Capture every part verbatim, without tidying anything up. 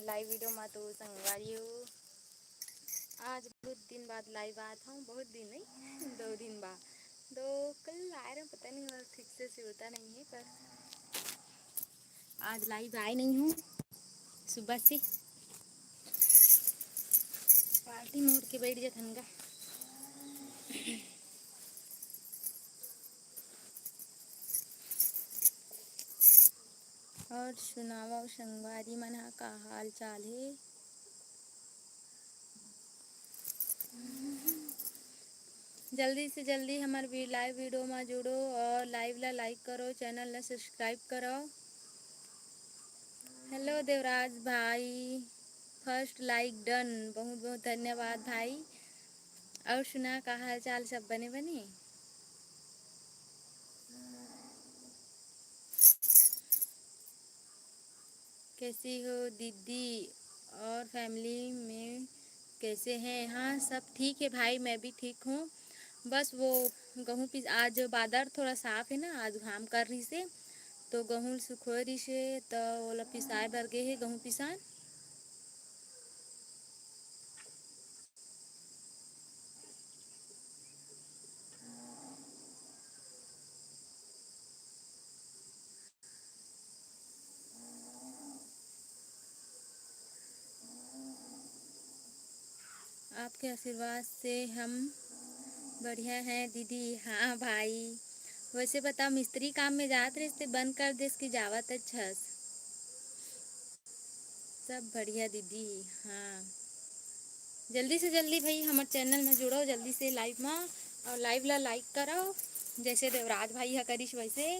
Live video मा तो संगवारी हो, आज बहुत दिन बाद लाइव आत हूँ, बहुत दिन नहीं, दो दिन बाद, दो कल आए रहे, पता नहीं, मोर ठीक से सुरता नहीं है, पर आज लाइव आए नहीं हूँ सुबह से, पार्टी मोड़ के बैठ जाथन गा। और सुनावव संगवारी मन ह, का हाल चाल हे? जल्दी से जल्दी हमर वी-, लाइव वीडियो मा जुड़ो और लाइव ला लाइक करो, चैनल ला सब्सक्राइब करो। हेलो देवराज भाई, फर्स्ट लाइक डन, बहुत बहुत धन्यवाद भाई। और सुना, का हाल चाल, सब बने बने? कैसी हो दीदी, और फैमिली में कैसे हैं? हाँ, सब ठीक है भाई, मैं भी ठीक हूँ। बस वो गहूँ पिस-, आज बादर थोड़ा साफ है ना, आज घाम कर रही से, तो गहूँ सुखो रही से, तो ओला पिसाए बर गे हे गहूँ पिसान। आपके आशीर्वाद से हम बढ़िया हैं दीदी। हाँ भाई, वैसे बताओ, मिस्त्री काम में जात रहिस ते बंद कर देस कि जावत अच्छस? सब बढ़िया दीदी। हाँ, जल्दी से जल्दी भाई हमर चैनल में जुड़ो, जल्दी से लाइव में, और लाइव ला लाइक करो, जैसे देवराज भाई ह करिस वैसे।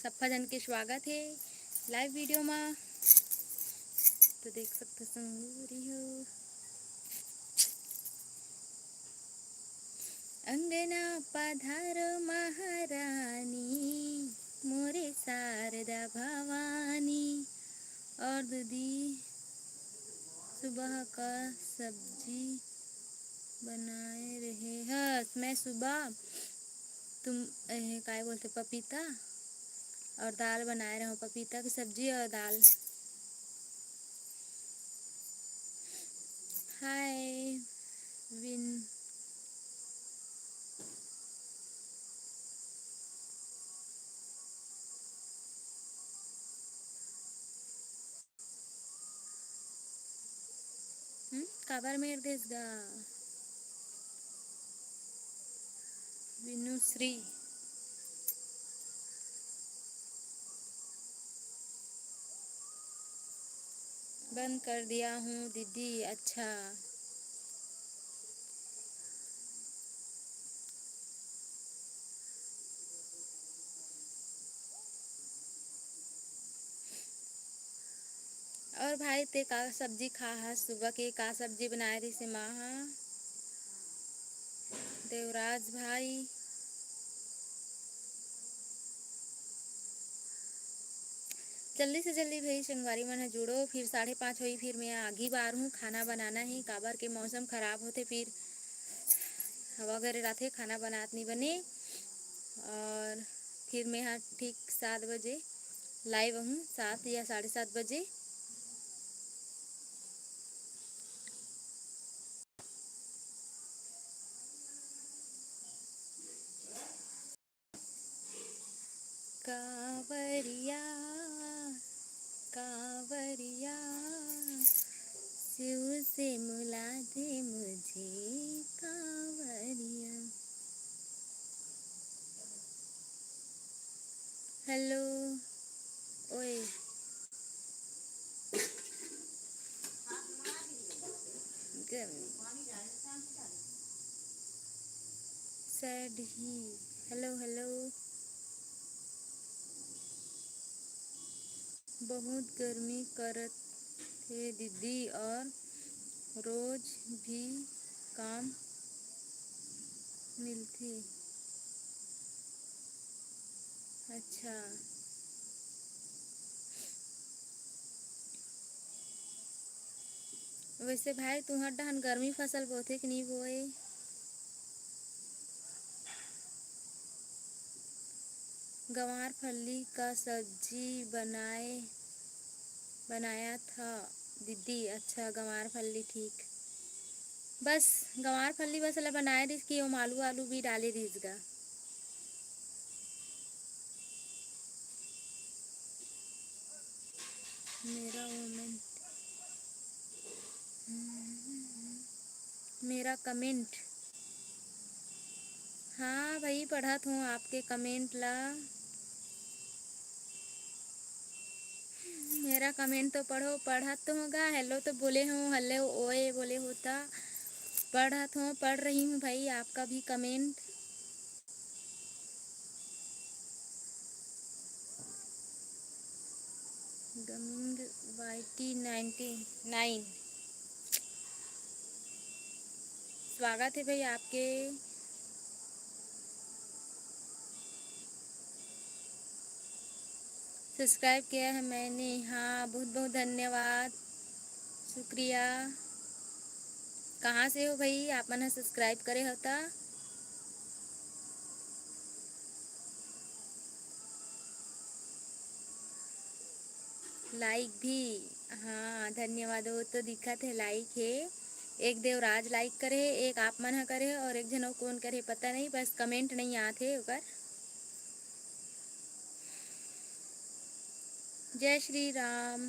सप्पा जन के स्वागत है लाइव वीडियो में। तो देख सकते संगवारी हो, अंगना पधारो महारानी, मोरे शारदा भवानी। और दीदी, सुबह का सब्जी बनाए रहे हस? मैं सुबह तुम, ए, काय बोलते, पपीता और दाल बनाए रहो, पपीता की सब्जी और दाल। हाय विन। हम्म, काबर मेर देस गा? विनुश्री। बंद कर दिया हूँ दीदी। अच्छा। और भाई, ते का सब्जी खा हा? सुबह के का सब्जी बनाए रहिसे माँ हा? देवराज भाई, जल्दी से जल्दी भाई संगवारी मन ह जुड़ो, फिर साढ़े पाँच होई, फिर मैं आगी बार हूँ, खाना बनाना है, काबर के मौसम खराब होते, फिर हवा गरे राथे, खाना बनात नहीं बने। और फिर मैं हा ठीक सात बजे लाइव हूँ, सात या साढ़े सात बजे। कांवरिया, कांवरिया, शिव से मिला दे मुझे कांवरिया। हेलो, ओए। गर्मी। सैड ही। Hello, hello. बहुत गर्मी करत हे दीदी, और रोज भी काम मिलथे। अच्छा, वैसे भाई, तुंहर डहन गर्मी फसल बोथे कि नहीं बोए? गंवार फली का सब्जी बनाए बनाया था दीदी। अच्छा, गंवार फल्ली, ठीक। बस गंवार फल्ली बस ला बनाए रहिस कि ओम आलू, आलू भी डाले रहिस गा। मेरा कमेंट, मेरा कमेंट। हाँ भाई, पढ़त हों आपके कमेंट ला। मेरा कमेंट तो पढ़ो, पढ़त तो हों गा, हेलो तो बोले हों, हेलो ओए बोले हों ता, पढ़त हों, पढ़ रही हूँ भाई आपका भी comment. Gaming Y T ninety nine, स्वागत है भाई आपके। सब्सक्राइब किया है मैंने, हाँ, बहुत बहुत धन्यवाद, शुक्रिया। कहाँ से हो भाई, आप मन ह सब्सक्राइब करे हो ता? लाइक भी, हाँ, धन्यवाद। वो तो दिखत है, लाइक है। एक देवराज लाइक करे है, एक आप मन ह करे है, और एक झन अउ कोन करे है, पता नहीं, बस कमेंट नहीं आत है ओकर। जय श्री राम।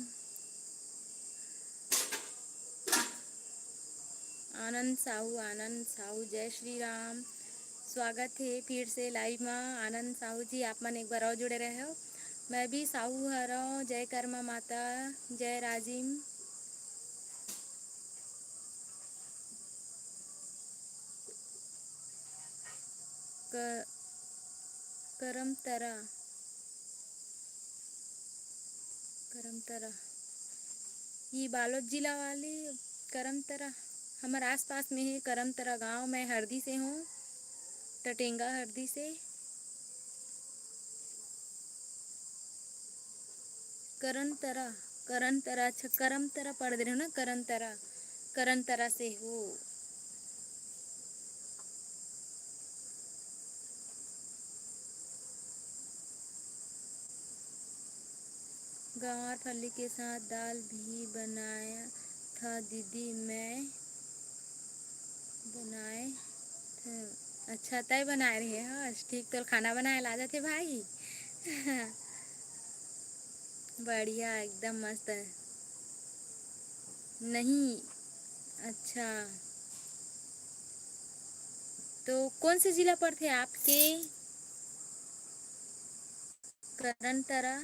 आनंद साहू, आनंद साहू, जय श्री राम। स्वागत है फिर से लाइव मा। आनंद साहू जी, आप मन एक बार और जुड़े रहे हो। मैं भी साहू हरव। जय कर्मा माता, जय राजिम। क-, करमतरा, करमतरा, ये बालोद जिला वाली करमतरा, हमर आसपास में ही करमतरा गांव। मैं हरदी से हूँ, टटेंगा हरदी से। करनतरा, करनतरा, अच्छा, करमतरा पढ़ दे रहे हो ना, करनतरा, करनतरा से हो। गंवार फली के साथ दाल भी बनाया था दीदी, मैं बनाए थे। अच्छा, तय बनाए रहे हस, ठीक, तोर खाना बनाए ला जाथे भाई। बढ़िया, एकदम मस्त है। नहीं, अच्छा, तो कौन से जिला पड़थे आपके? करनतरा।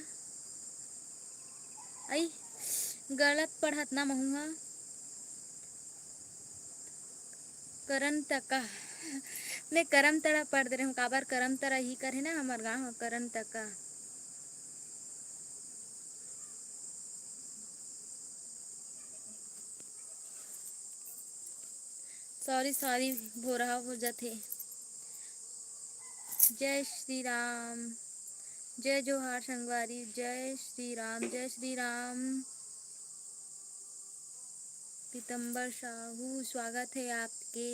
अई, गलत पढ़त ना महू हा। करनतका। मैं करमतरा पढ़ दे रहे हूँ, काबर करमतरा ही करे ना हमर गाँव ह, करनतका। सॉरी, सॉरी, भोरहा हो जाथे। जय श्री राम, जय जोहार संगवारी, जय श्री राम, जय श्री राम। पीतम्बर साहू, स्वागत है आपके।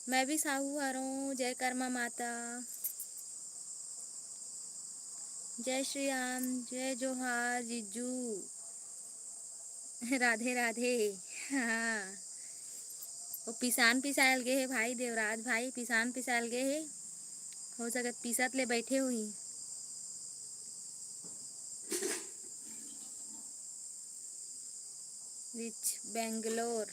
मैं भी साहू हरों, जय कर्मा माता। जय श्री राम, जय जोहार जीजू। राधे राधे। हाँ, वो पिसान पिसायल गे हे भाई, देवराज भाई पिसान पिसायल गे हे। हो सकत पीसत ले बैठे होही। रिच बेंगलोर।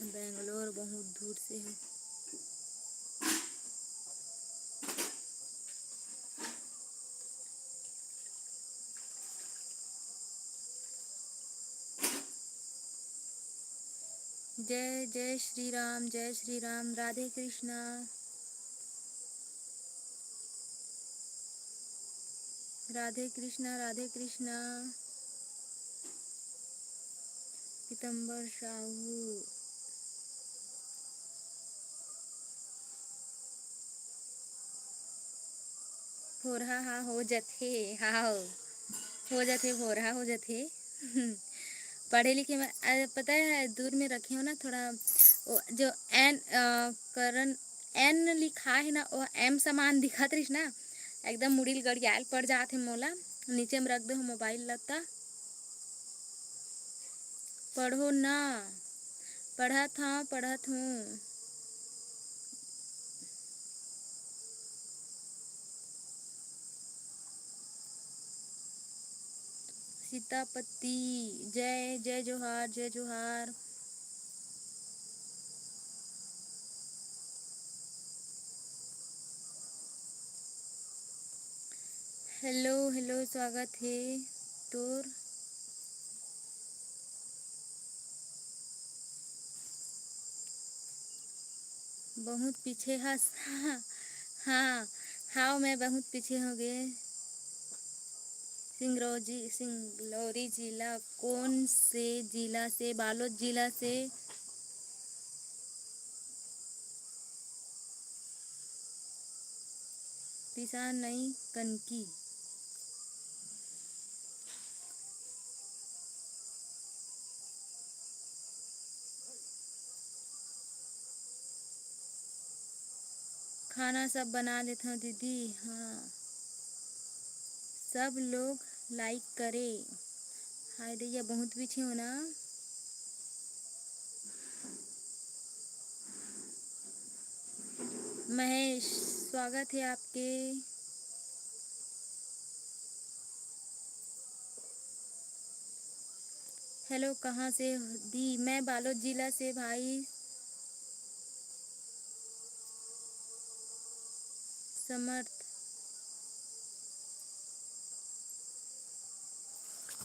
बेंगलोर बहुत दूर से है। जय जय श्री राम, जय श्री राम, राधे कृष्णा। राधे कृष्णा, राधे कृष्णा। पीतम्बर साहू। भोरहा हा हो जथे, हाव, हो जथे, भोरहा हो जथे। पढ़े लिखे में, अ, पता है, दूर में रखे हो ना थोड़ा, वो जो एन, अ, करन, एन लिखा है ना, वो एम समान दिखत रहिस ना, एकदम मुड़ी ल गड़ियाल पड़ जात हे मोला। नीचे में रख दे हो मोबाइल ल त। पढ़ो ना। पढ़त हूँ, पढ़त हूँ। सीतापति, जय, जय जोहार, जय जोहार। हेलो, हेलो, स्वागत हे तोर। बहुत पीछे हस। हाँ, हाँ, मैं बहुत पीछे हो गए। सिंगरौजी, सिंगरौली जिला, कौन से जिला से? बालोद जिला से। पिसा नई कनकी। खाना सब बना लेथव दीदी। हाँ, सब लोग लाइक करे। हाय दैया, बहुत पीछे हो ना। महेश, स्वागत है आपके। हेलो, कहाँ से हो दी? मैं बालोद जिला से भाई। समर्थ।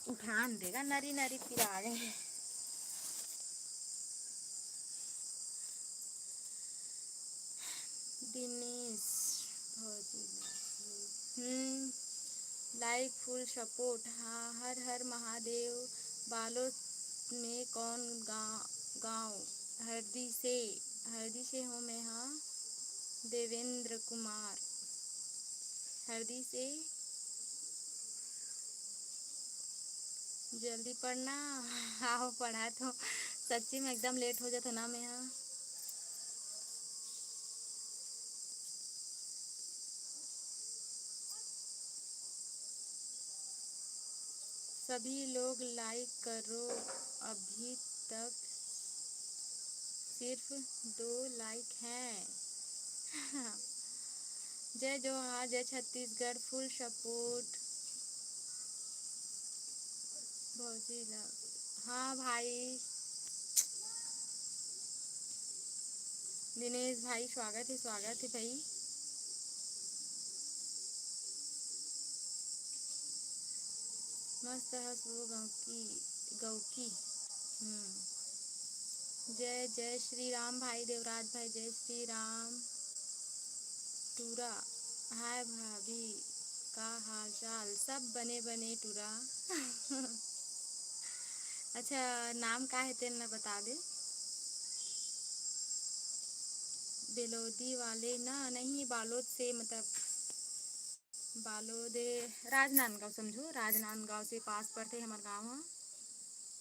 उठान देगा, नरी नरी फिर आ गए। दिनेश भौजी, हम्म, लाइक फुल सपोर्ट। हाँ, हर हर महादेव। बालोद में कौन गा-, गाँव? हरदी से, हरदी से हूँ मैं। हाँ, देवेंद्र कुमार, हरदी से। जल्दी पढ़ना। आओ, पढ़ा तो सच्ची में एकदम लेट हो जाता ना मैं। हाँ, सभी लोग लाइक करो, अभी तक सिर्फ दो लाइक हैं। जय जोहार, जय छत्तीसगढ़, फुल सपोर्ट। भौजी ला, हाँ भाई। दिनेश भाई, स्वागत है, स्वागत है भाई। मस्त हस वो गौकी, गौकी। हम्म। जय जय श्री राम भाई देवराज भाई, जय श्री राम। टूरा, हाय भाभी, का हाल चाल? सब बने बने टूरा। अच्छा, नाम का है तेन ला बता दे। बेलोदी वाले ना, नहीं, बालोद से, मतलब बालोद, राजनांदगांव समझो, राजनांदगांव से पास पड़थे हमर गांव ह।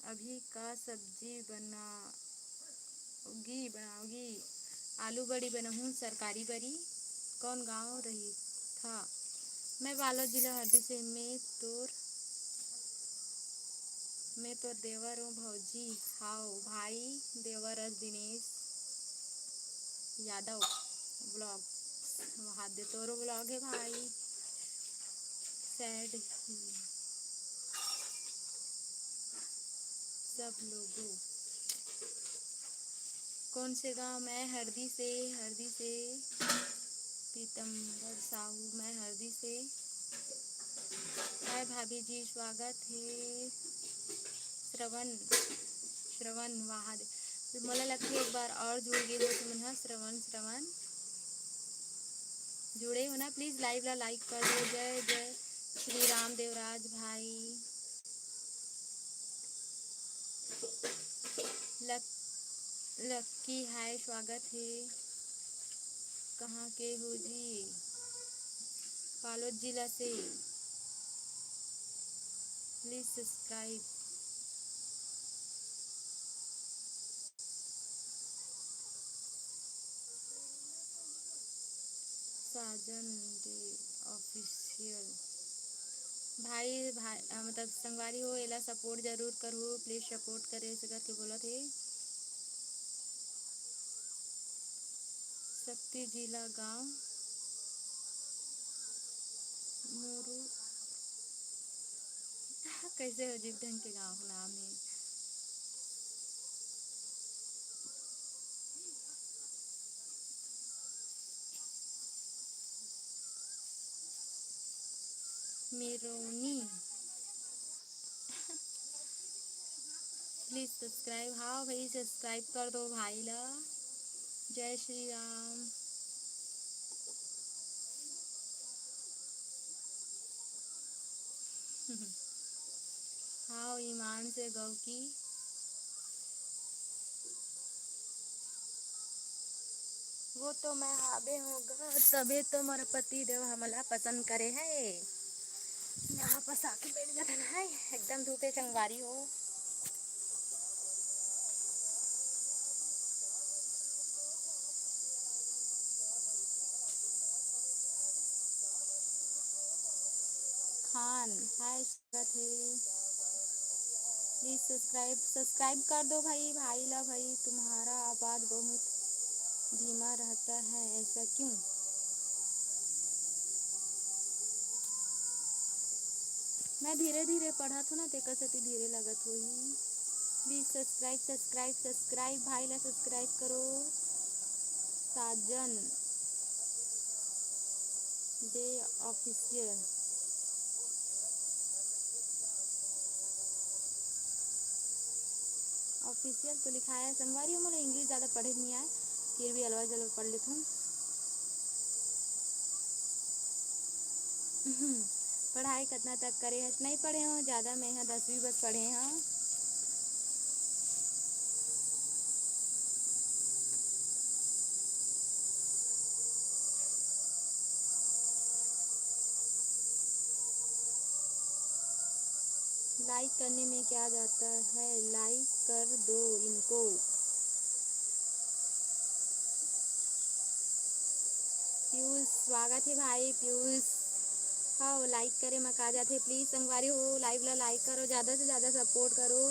अभी का सब्जी बनाओगी, बनाओगी? आलू बड़ी बनाहूँ, सरकारी बरी। कौन गांव रही था? मैं बालोद जिला हरदी से। मैं तोर, मैं तोर देवर हूँ भौजी। हाव भाई, देवर अस दिनेश यादव vlog। वहाँ दे तोरो vlog है भाई। सैड ही सब लोगों। कौन से गांव? मैं हरदी से, हरदी से। पीतम्बर साहू, मैं हरदी से। हाय भाभी जी, स्वागत है। श्रवण, श्रवण, वाह दे। मोला लगथे एक बार और जुड़ गे हो तुमन ह। श्रवण, श्रवण जुड़े हो ना, please live ला like कर दो। जय जय श्री राम देवराज भाई। लक-, लक्की हाय, स्वागत है। कहाँ के हो जी? बालोद जिला से। Please subscribe। साजन दे ऑफिशियल। भाई, भाई, अ, मतलब संगवारी हो, एला सपोर्ट जरूर करहू, प्लीज सपोर्ट करे, ऐसे करके बोलत हे। शक्ति जिला गांव मोरू। कैसे हो, अजीब ढंग के गांव का नाम है। मेरोनी। Please subscribe. हाँ भाई, सब्सक्राइब कर दो भाई ला। जय श्री राम। हाँ, ईमान से गौ की। वो तो मैं हाबे होगा, तबे तो मोर पति देव हमला पसंद करे है। यहाँ पास आके बैठ जाता ना है, एकदम धूपे संगवारी हो। खान, हाय, स्वागत है। प्लीज सब्सक्राइब, सब्सक्राइब कर दो भाई, भाई ला भाई, तुम्हारा आवाज बहुत धीमा रहता है, ऐसा क्यों? मैं धीरे धीरे पढ़त हूँ ना, तेकर सेती धीरे लगत होही। प्लीज सब्सक्राइब, सब्सक्राइब, सब्सक्राइब, भाई ला सब्सक्राइब करो। साजन दे ऑफिशियल। ऑफिशियल तो लिखाय हे संगवारी हो, मोला इंग्लिश ज़्यादा पढ़े नहीं आय, फिर भी अलवा जलवा पढ़ लेथन। पढ़ाई कतना तक करे हस? नहीं पढ़े हूँ ज़्यादा, मैं यहाँ दसवीं बस पढ़े हूँ। लाइक करने में क्या जाता है, लाइक कर दो इनको। पीयूष, स्वागत है भाई पीयूष। हाँ, लाइक करे में का जाथे, प्लीज संगवारी हो, लाइव ला लाइक करो, ज़्यादा से ज़्यादा सपोर्ट करो।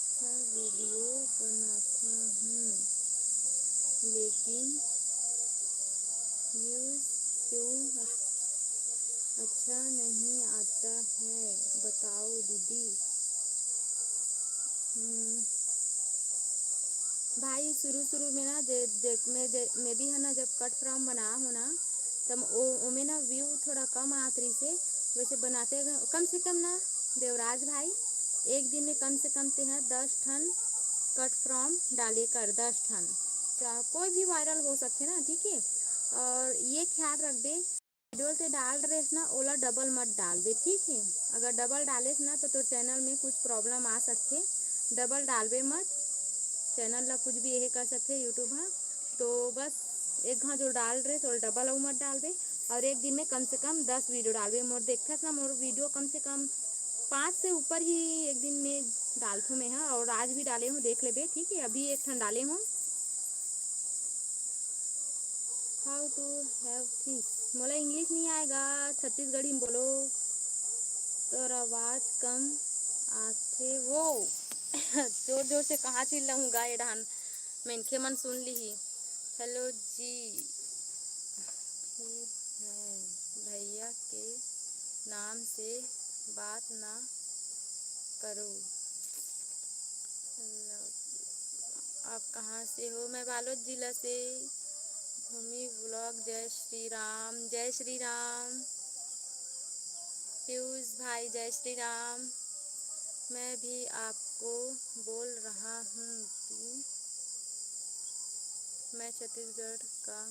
अच्छा वीडियो बनाता हूँ, लेकिन व्यूज क्यों अच्छा नहीं आता है, बताओ दीदी। हम्म। भाई, शुरू शुरू में ना, जे, जे, मैं, जे, मैं भी है ना, जब कट फ्रॉम बना हो ना, तब ओ, ओमे ना व्यू थोड़ा कम आत रहिसे। वैसे बनाते ग-, कम से कम ना, देवराज भाई, एक दिन में कम से कम तेहा दस ठन कट फ्रॉम डाले कर, दस ठन। चाहे कोई भी वायरल हो सकथे ना, ठीक है। और ये ख्याल रख दे, वीडियो ते डाल रेस ना, ओला डबल मत डालबे, ठीक है। अगर डबल डालेस ना, तो तोर चैनल में कुछ प्रॉब्लम आ सकथे। डबल डालबे मत, चैनल ला कुछ भी यही कर सकथे यूट्यूब हा। तो बस एक घा जो डाल रेस, ओला डबल अउ मत डालबे। और एक दिन में कम से कम दस वीडियो डालबे। मोर देखथस ना, मोर वीडियो कम से कम पाँच से ऊपर ही एक दिन में डालथों मैं हा, और आज भी डाले हूँ, देख लेबे, ठीक है। अभी एक ठन डाले हूँ। How to have this? मोला इंग्लिश नहीं आएगा, छत्तीसगढ़ी में बोलो। तोर आवाज कम आथे वो। जोर जोर से कहाँ चिल्लाहूँ गा, ये डहान मनखे मन सुन लिही। हेलो जी, ठीक है, भैया के नाम से बात ना करो। आप कहाँ से हो? मैं बालोद जिला से। भूमि व्लॉग, जय श्री राम, जय श्री राम। पीयूष भाई, जय श्री राम। मैं भी आपको बोल रहा हूँ कि मैं छत्तीसगढ़ का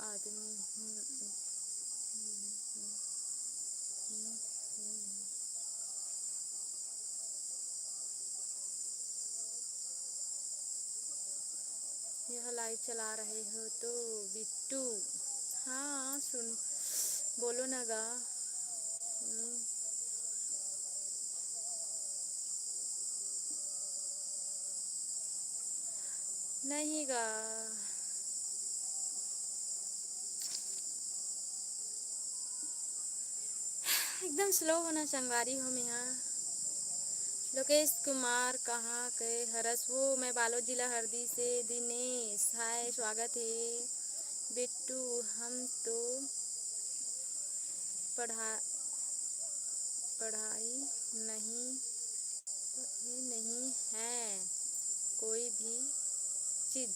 आदमी हूँ। यह लाइव चला रहे हो तो बिट्टू? हाँ, सुन, बोलो ना गा। हम्म। नहीं गा, एकदम स्लो होना संगवारी हो। मेहा लोकेश कुमार कहाँ के हरस वो? मैं बालोद जिला हरदी से। दिनेश हाय, स्वागत है। बिट्टू हम तो पढ़ा पढ़ाई नहीं, ये नहीं है कोई भी चीज।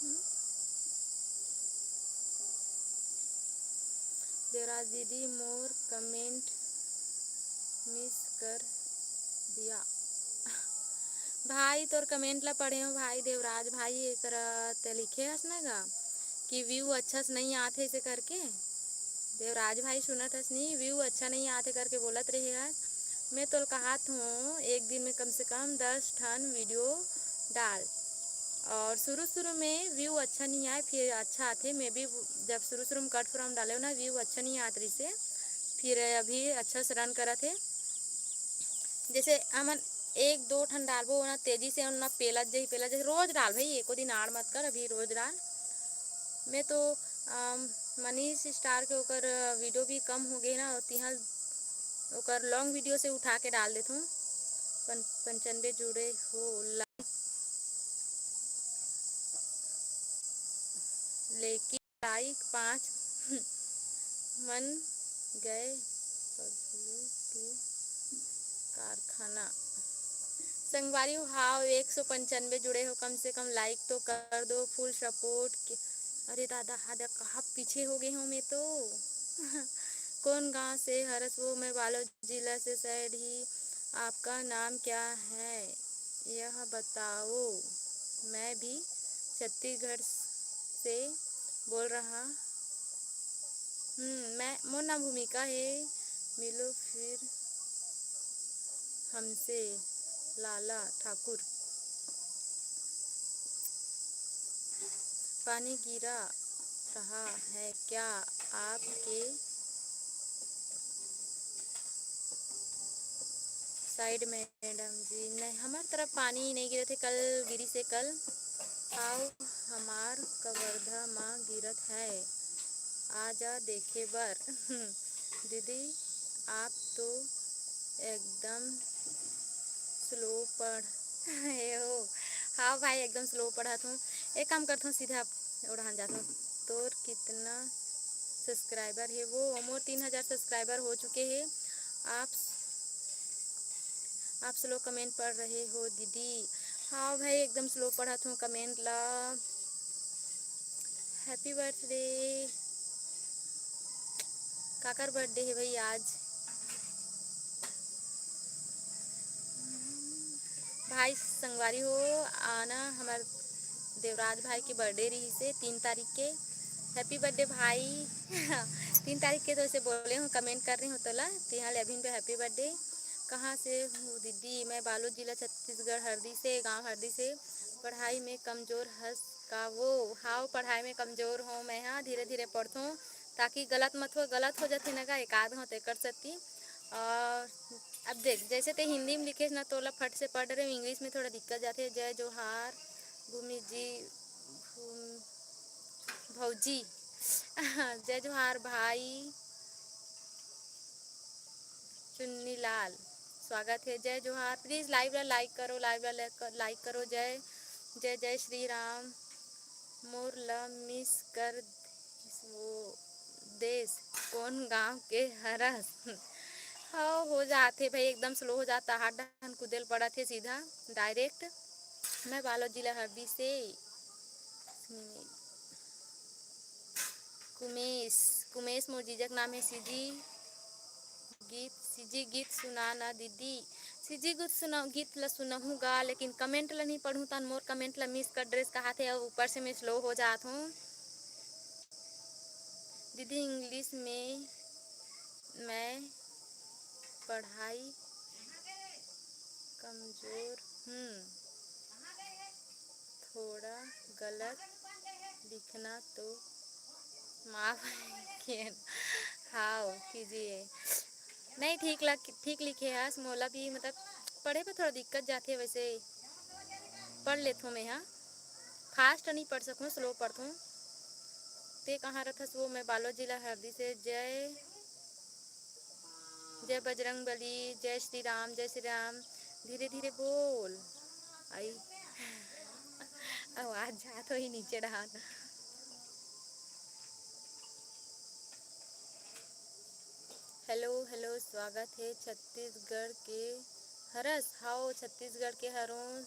हम्म? देवराज दीदी मोर कमेंट मिस कर दिया। भाई तोर कमेंट ला पढ़े हो भाई देवराज भाई, एकर ते लिखे हस ना गा कि व्यू अच्छा से नहीं आत है इसे करके। देवराज भाई सुनत हस नहीं, व्यू अच्छा नहीं आत है करके बोलत रहे हस। मैं तोल कहत हूँ एक दिन में कम से कम दस ठन वीडियो डाल। और शुरू शुरू में व्यू अच्छा नहीं आए, फिर अच्छा आते। मैं भी जब शुरू शुरू में कट फ्रॉम डाले ना, व्यू अच्छा नहीं आत रही से, फिर अभी अच्छा से रन करत है। जैसे हमन एक दो ठन डालबो ना, तेजी से ना पेलत जही, पेलत जही। रोज डाल भाई, एको दिन आड़ मत कर, अभी रोज डाल। मैं तो अम, मनीष स्टार के ओकर वीडियो भी कम हो गए ना, तिहा ओकर लॉन्ग वीडियो से उठा के डाल देथूँ। पन-, पंचानबे जुड़े हो ला-, लेकिन लाइक पाँच मन गए पगलू के कारखाना। संगवारी हो, हाव, एक सौ पंचानबे जुड़े हो, कम से कम लाइक तो कर दो, फुल सपोर्ट के। अरे दादा, हा देख, कहाँ पीछे हो गए हो मैं तो। कौन गांव से हरस वो? मैं बालोद जिला से। सैड ही, आपका नाम क्या है, यह बताओ। मैं भी छत्तीसगढ़ से बोल रहा हूँ। मैं, मोर नाम भूमिका है। मिलो फिर हमसे, लाला ठाकुर। पानी गिरा रहा है क्या आपके साइड मैडम जी? नहीं, हमार तरफ पानी नहीं गिरे थे, कल गिरी से कल। आओ, हमार कवर्धा माँ गिरत है, आ जा देखे बर। दीदी, आप तो एकदम स्लो पढ़ हे हो। हाँ भाई, एकदम स्लो पढ़त हूँ। एक काम करत हूँ, सीधा ओढ़ान जात हूँ। तोर कितना सब्सक्राइबर है? वो मोर तीन हज़ार सब्सक्राइबर हो चुके हैं। आप आप स्लो कमेंट पढ़ रहे हो दीदी? हाँ भाई, एकदम स्लो पढ़त हूँ कमेंट ला। Happy birthday. काकर बर्थडे है भाई आज? भाई संगवारी हो, आना हमार देवराज भाई के बर्थडे रही से तीन तारीख के। हैप्पी बर्थडे भाई। तीन तारीख के तो ऐसे बोले हो, कमेंट कर रही हो तोला, तिहा ले अभी पे हैप्पी बर्थडे। कहाँ से हो दीदी? मैं बालोद जिला छत्तीसगढ़ हरदी से, गांव हरदी से। पढ़ाई में कमजोर हस का वो? हाव, पढ़ाई में कमजोर हो मैं, हाँ, धीरे धीरे पढ़थों, ताकि गलत मत हो, गलत हो जाथे ना गा, एक आध हो तेकर सती। और अब देख, जैसे ते हिंदी में लिखेस ना, तोला फट से पढ़ रहे हो, इंग्लिश में थोड़ा दिक्कत जाथे। जय जोहार भूमि जी, भूम-, भौजी। जय जोहार भाई चुन्नी लाल, स्वागत है। जय जोहार। प्लीज लाइव ला लाइक करो, लाइव ला लाइक करो। जय, जय जय श्री राम। मोर ला मिस कर वो देश, कौन गांव के हरस? हाँ, हो जाथे भाई, एकदम स्लो हो जाता, हाथ डहन कुदेल पड़त हे सीधा डायरेक्ट। मैं बालोद जिला हरदी से। कुमेश, कुमेश मोर जीजक नाम है। सीजी गीत, सीजी गीत सुना ना दीदी। सीजी गीत सुना, गीत ला सुनहूँ गा, लेकिन कमेंट ला नहीं पढ़ूँ, तन मोर कमेंट ला मिस कर ड्रेस कहा थे, अब ऊपर से मैं स्लो हो जात हूँ। दीदी, इंग्लिश में मैं पढ़ाई कमजोर हूँ, थोड़ा गलत लिखना तो माफ किए। हाव कीजिए। नहीं, ठीक लग, ठीक लिखे हस। मोला भी, मतलब, पढ़े में थोड़ा दिक्कत जाथे वैसे। पढ़ लेथों मैं हा, fast नहीं पढ़ सकूँ, slow पढ़थों। ते कहाँ रथस वो? मैं बालोद जिला हरदी से। जय, जय बजरंग बली, जय श्री राम, जय श्री राम। धीरे धीरे बोल। आई आवाज जात होही नीचे डहार। हेलो, हेलो, स्वागत हे छत्तीसगढ़ के हरस। हाओ, छत्तीसगढ़ के हरों।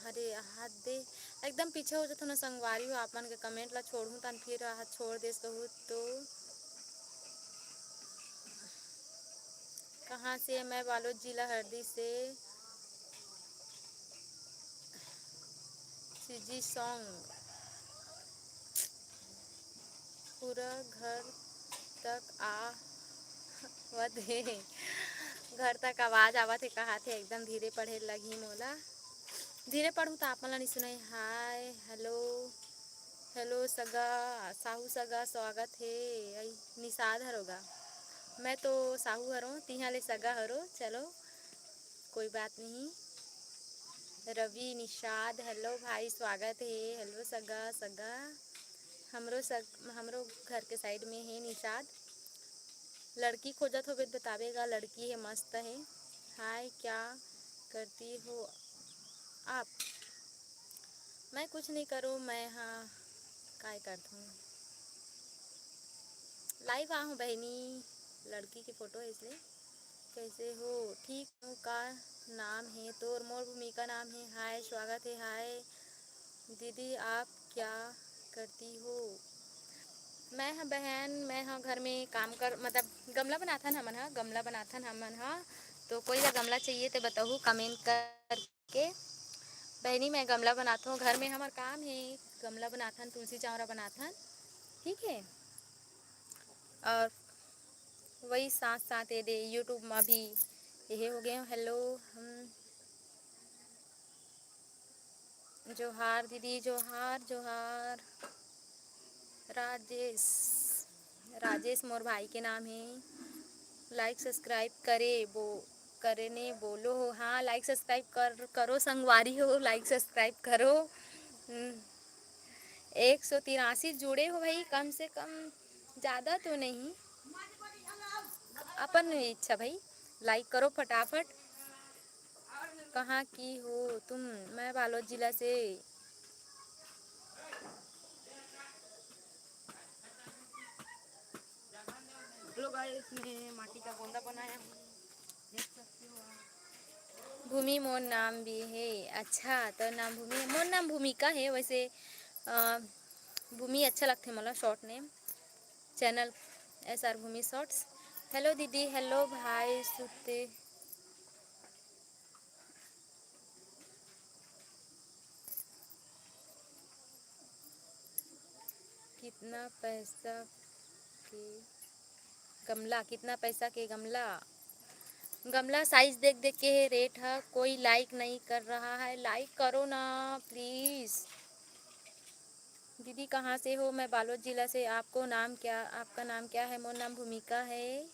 अरे, हाथ दे, एकदम पीछे हो जाथों ना संगवारी हो, आप मन के comment ला छोड़हूँ, तन फिर हाथ छोड़ देस कहू तो। कहाँ से? मैं बालोद जिला हरदी से। CG song. पूरा घर तक आवत हे। घर तक आवाज आवत हे, कहाथे एकदम धीरे पढ़े लगही मोला। धीरे पढ़हूँ त आप मन ला नइ सुनाई। हाय, हेलो, हेलो सगा, साहू सगा, स्वागत हे। अई निषाद हरोगा, मैं तो साहू हरों, तिहा ले सगा हरो। चलो, कोई बात नहीं। रवि निषाद, हेलो भाई, स्वागत हे। हेलो सगा, सगा, हमरो सग, हमरो घर के side में हे निषाद। लड़की खोजत होबे त बताबे गा, लड़की हे, मस्त हे। हाय, क्या करती हो आप? मैं कुछ नहीं करूँ, मैं हा काय करथूँ, live आ हूँ बहनी, लड़की के photo है इसलिए। कैसे हो? ठीक हूँ। का नाम है तोर? मोर भूमिका नाम है। हाय, स्वागत है। हाय दीदी, आप क्या करती हो? मैं ह बहन, मैं ह घर में काम कर, मतलब गमला बनाथन हमन ह, गमला बनाथन हमन ह। तो कोई ला गमला चाहिए तो बताहू comment करके। बहनी, मैं गमला बनाथों, घर में हमर काम है, गमला बनाथन, तुलसी चौरा बनाथन, ठीक है। और वही साथ साथ ये दे YouTube में भी यही हो गए। हेलो, हम जोहार दीदी, जोहार, जोहार। राजेश, राजेश मोर भाई के नाम है। Like subscribe करे बो, करे ने बोलो हो। हाँ, like subscribe कर, करो संगवारी हो, like subscribe करो। हम्म, एक सौ तिरासी जुड़े हो भाई, कम से कम, ज़्यादा तो नहीं, अपन इच्छा भाई, like करो फटाफट। कहाँ की हो तुम? मैं बालोद जिला से। Hello guys, मैं माटी का गोंदा बनाया हूँ, देख सकते हो आप। भूमि मोर नाम भी है। अच्छा, तो नाम भूमि, मोर नाम भूमिका है। वैसे अ, भूमि अच्छा लगथे मोला, short name। Channel S R भूमि shorts। Hello दीदी, hello भाई सुते। कितना पैसा के गमला, कितना पैसा के गमला? गमला size देख देख के हे rate ह। कोई like नहीं कर रहा है, like करो ना please। दीदी कहाँ से हो? मैं बालोद जिला से। आपको नाम क्या, आपका नाम क्या है? मोर नाम भूमिका है।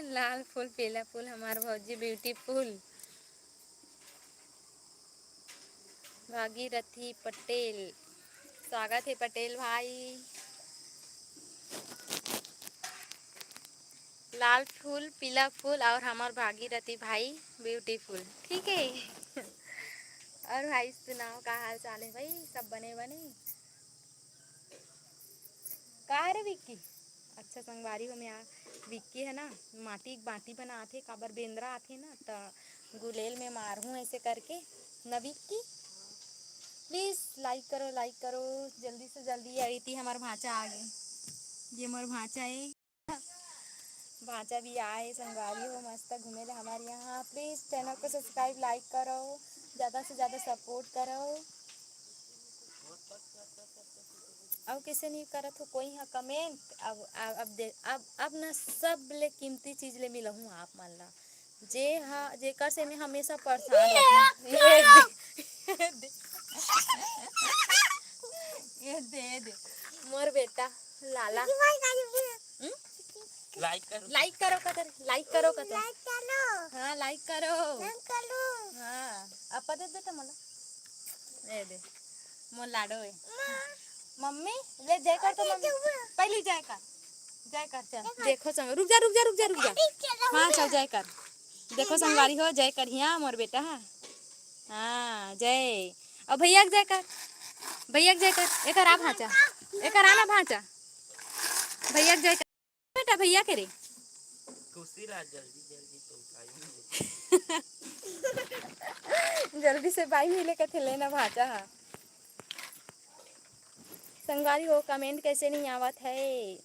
लाल फूल, पीला फूल, हमार भौजी beautiful। भागीरथी पटेल, स्वागत है पटेल भाई। लाल फूल, पीला फूल और हमार भागीरथी भाई beautiful, ठीक है। और भाई सुनाओ, का हाल चाल है भाई? सब बने बने? का रे विक्की? अच्छा संगवारी हो, मैं आ, विक्की है ना, माटी बाटी बनात हे, काबर बेंदरा आथे ना, त गुलेल में मारहूँ ऐसे करके। ना विक्की, please like करो, like करो, जल्दी से जल्दी। अरे ती हमार भांचा आ गए, ये मोर भांचा है। भांचा भी आए संगवारी हो, मस्त घूमे ले हमारे यहाँ। Please channel को subscribe, like करो, ज़्यादा से ज़्यादा support करो। अउ कैसे नहीं करत हो कोई हा comment? अब, अब, अब दे, अब, अब ना सब ले कीमती चीज ले मिलहूँ आप मन ला। जे हा, जेकर से मैं हमेशा परेशान रहूं। ये दे, ये दे, ये दे, मोर बेटा लाला। हम्म? Like करो। Like करो कतर, like करो कतर। Like करो। हाँ, like करो। Like करो। हाँ, अब दे बेटा मला। ये दे, मोर लाडो है। मम्मी, ले जय कर तो मम्मी। पहली जय कर, जय कर, चल। देखो संग, रुक जा, रुक जा, रुक जा, रुक जा। हाँ, चल जय कर। देखो संगवारी हो, जय करिहा मोर बेटा हा। हाँ, जय। और भैया के जय कर, भैया के जय कर। एकर आ भांचा, एकर आ ना भांचा। भैया के जय कर। बेटा, भैया के रे। खुशी ला जल्दी जल्दी तो पाई मिले। जल्दी से पाई मिले कथे लेना भांचा हा। संगवारी हो, comment कैसे नहीं आवत है?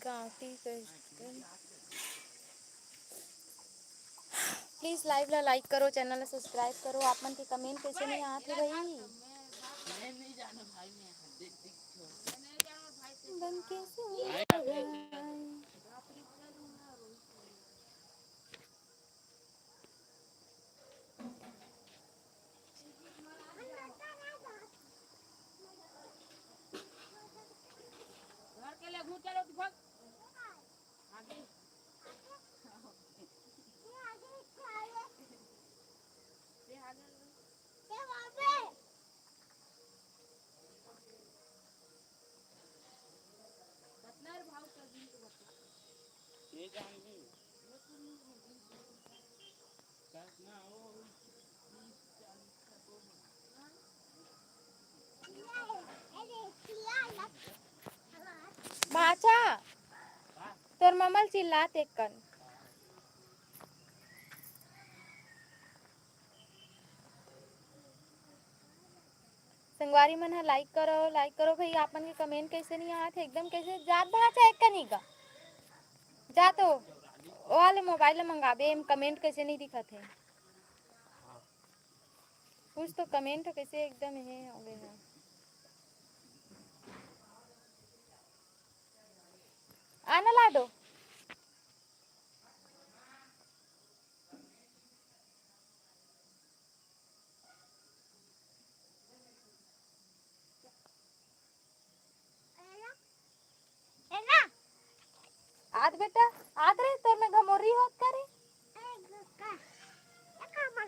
गांवटी कैसे? Please live ला like करो, channel ला subscribe करो। आप मन के comment कैसे नहीं आत हे भाई? बन के सुन। घर के ले घूम चलो तू भाग। आगे। ये जान ली। भांचा, तोर ममल चिल्लात एक कन। संगवारी मन ह like करो, like करो भाई। आप मन के comment कैसे नहीं आत हे, एकदम कैसे जात भांचा एक कनी का। जा तो, ओ वाले mobile ला मंगाबे, एम comment कैसे नहीं दिखत हे। कुछ तो comment कैसे एकदम हे हो गए हे। आना लाडो। आत बेटा, आत रे, तोर में घमोरी होत का रे?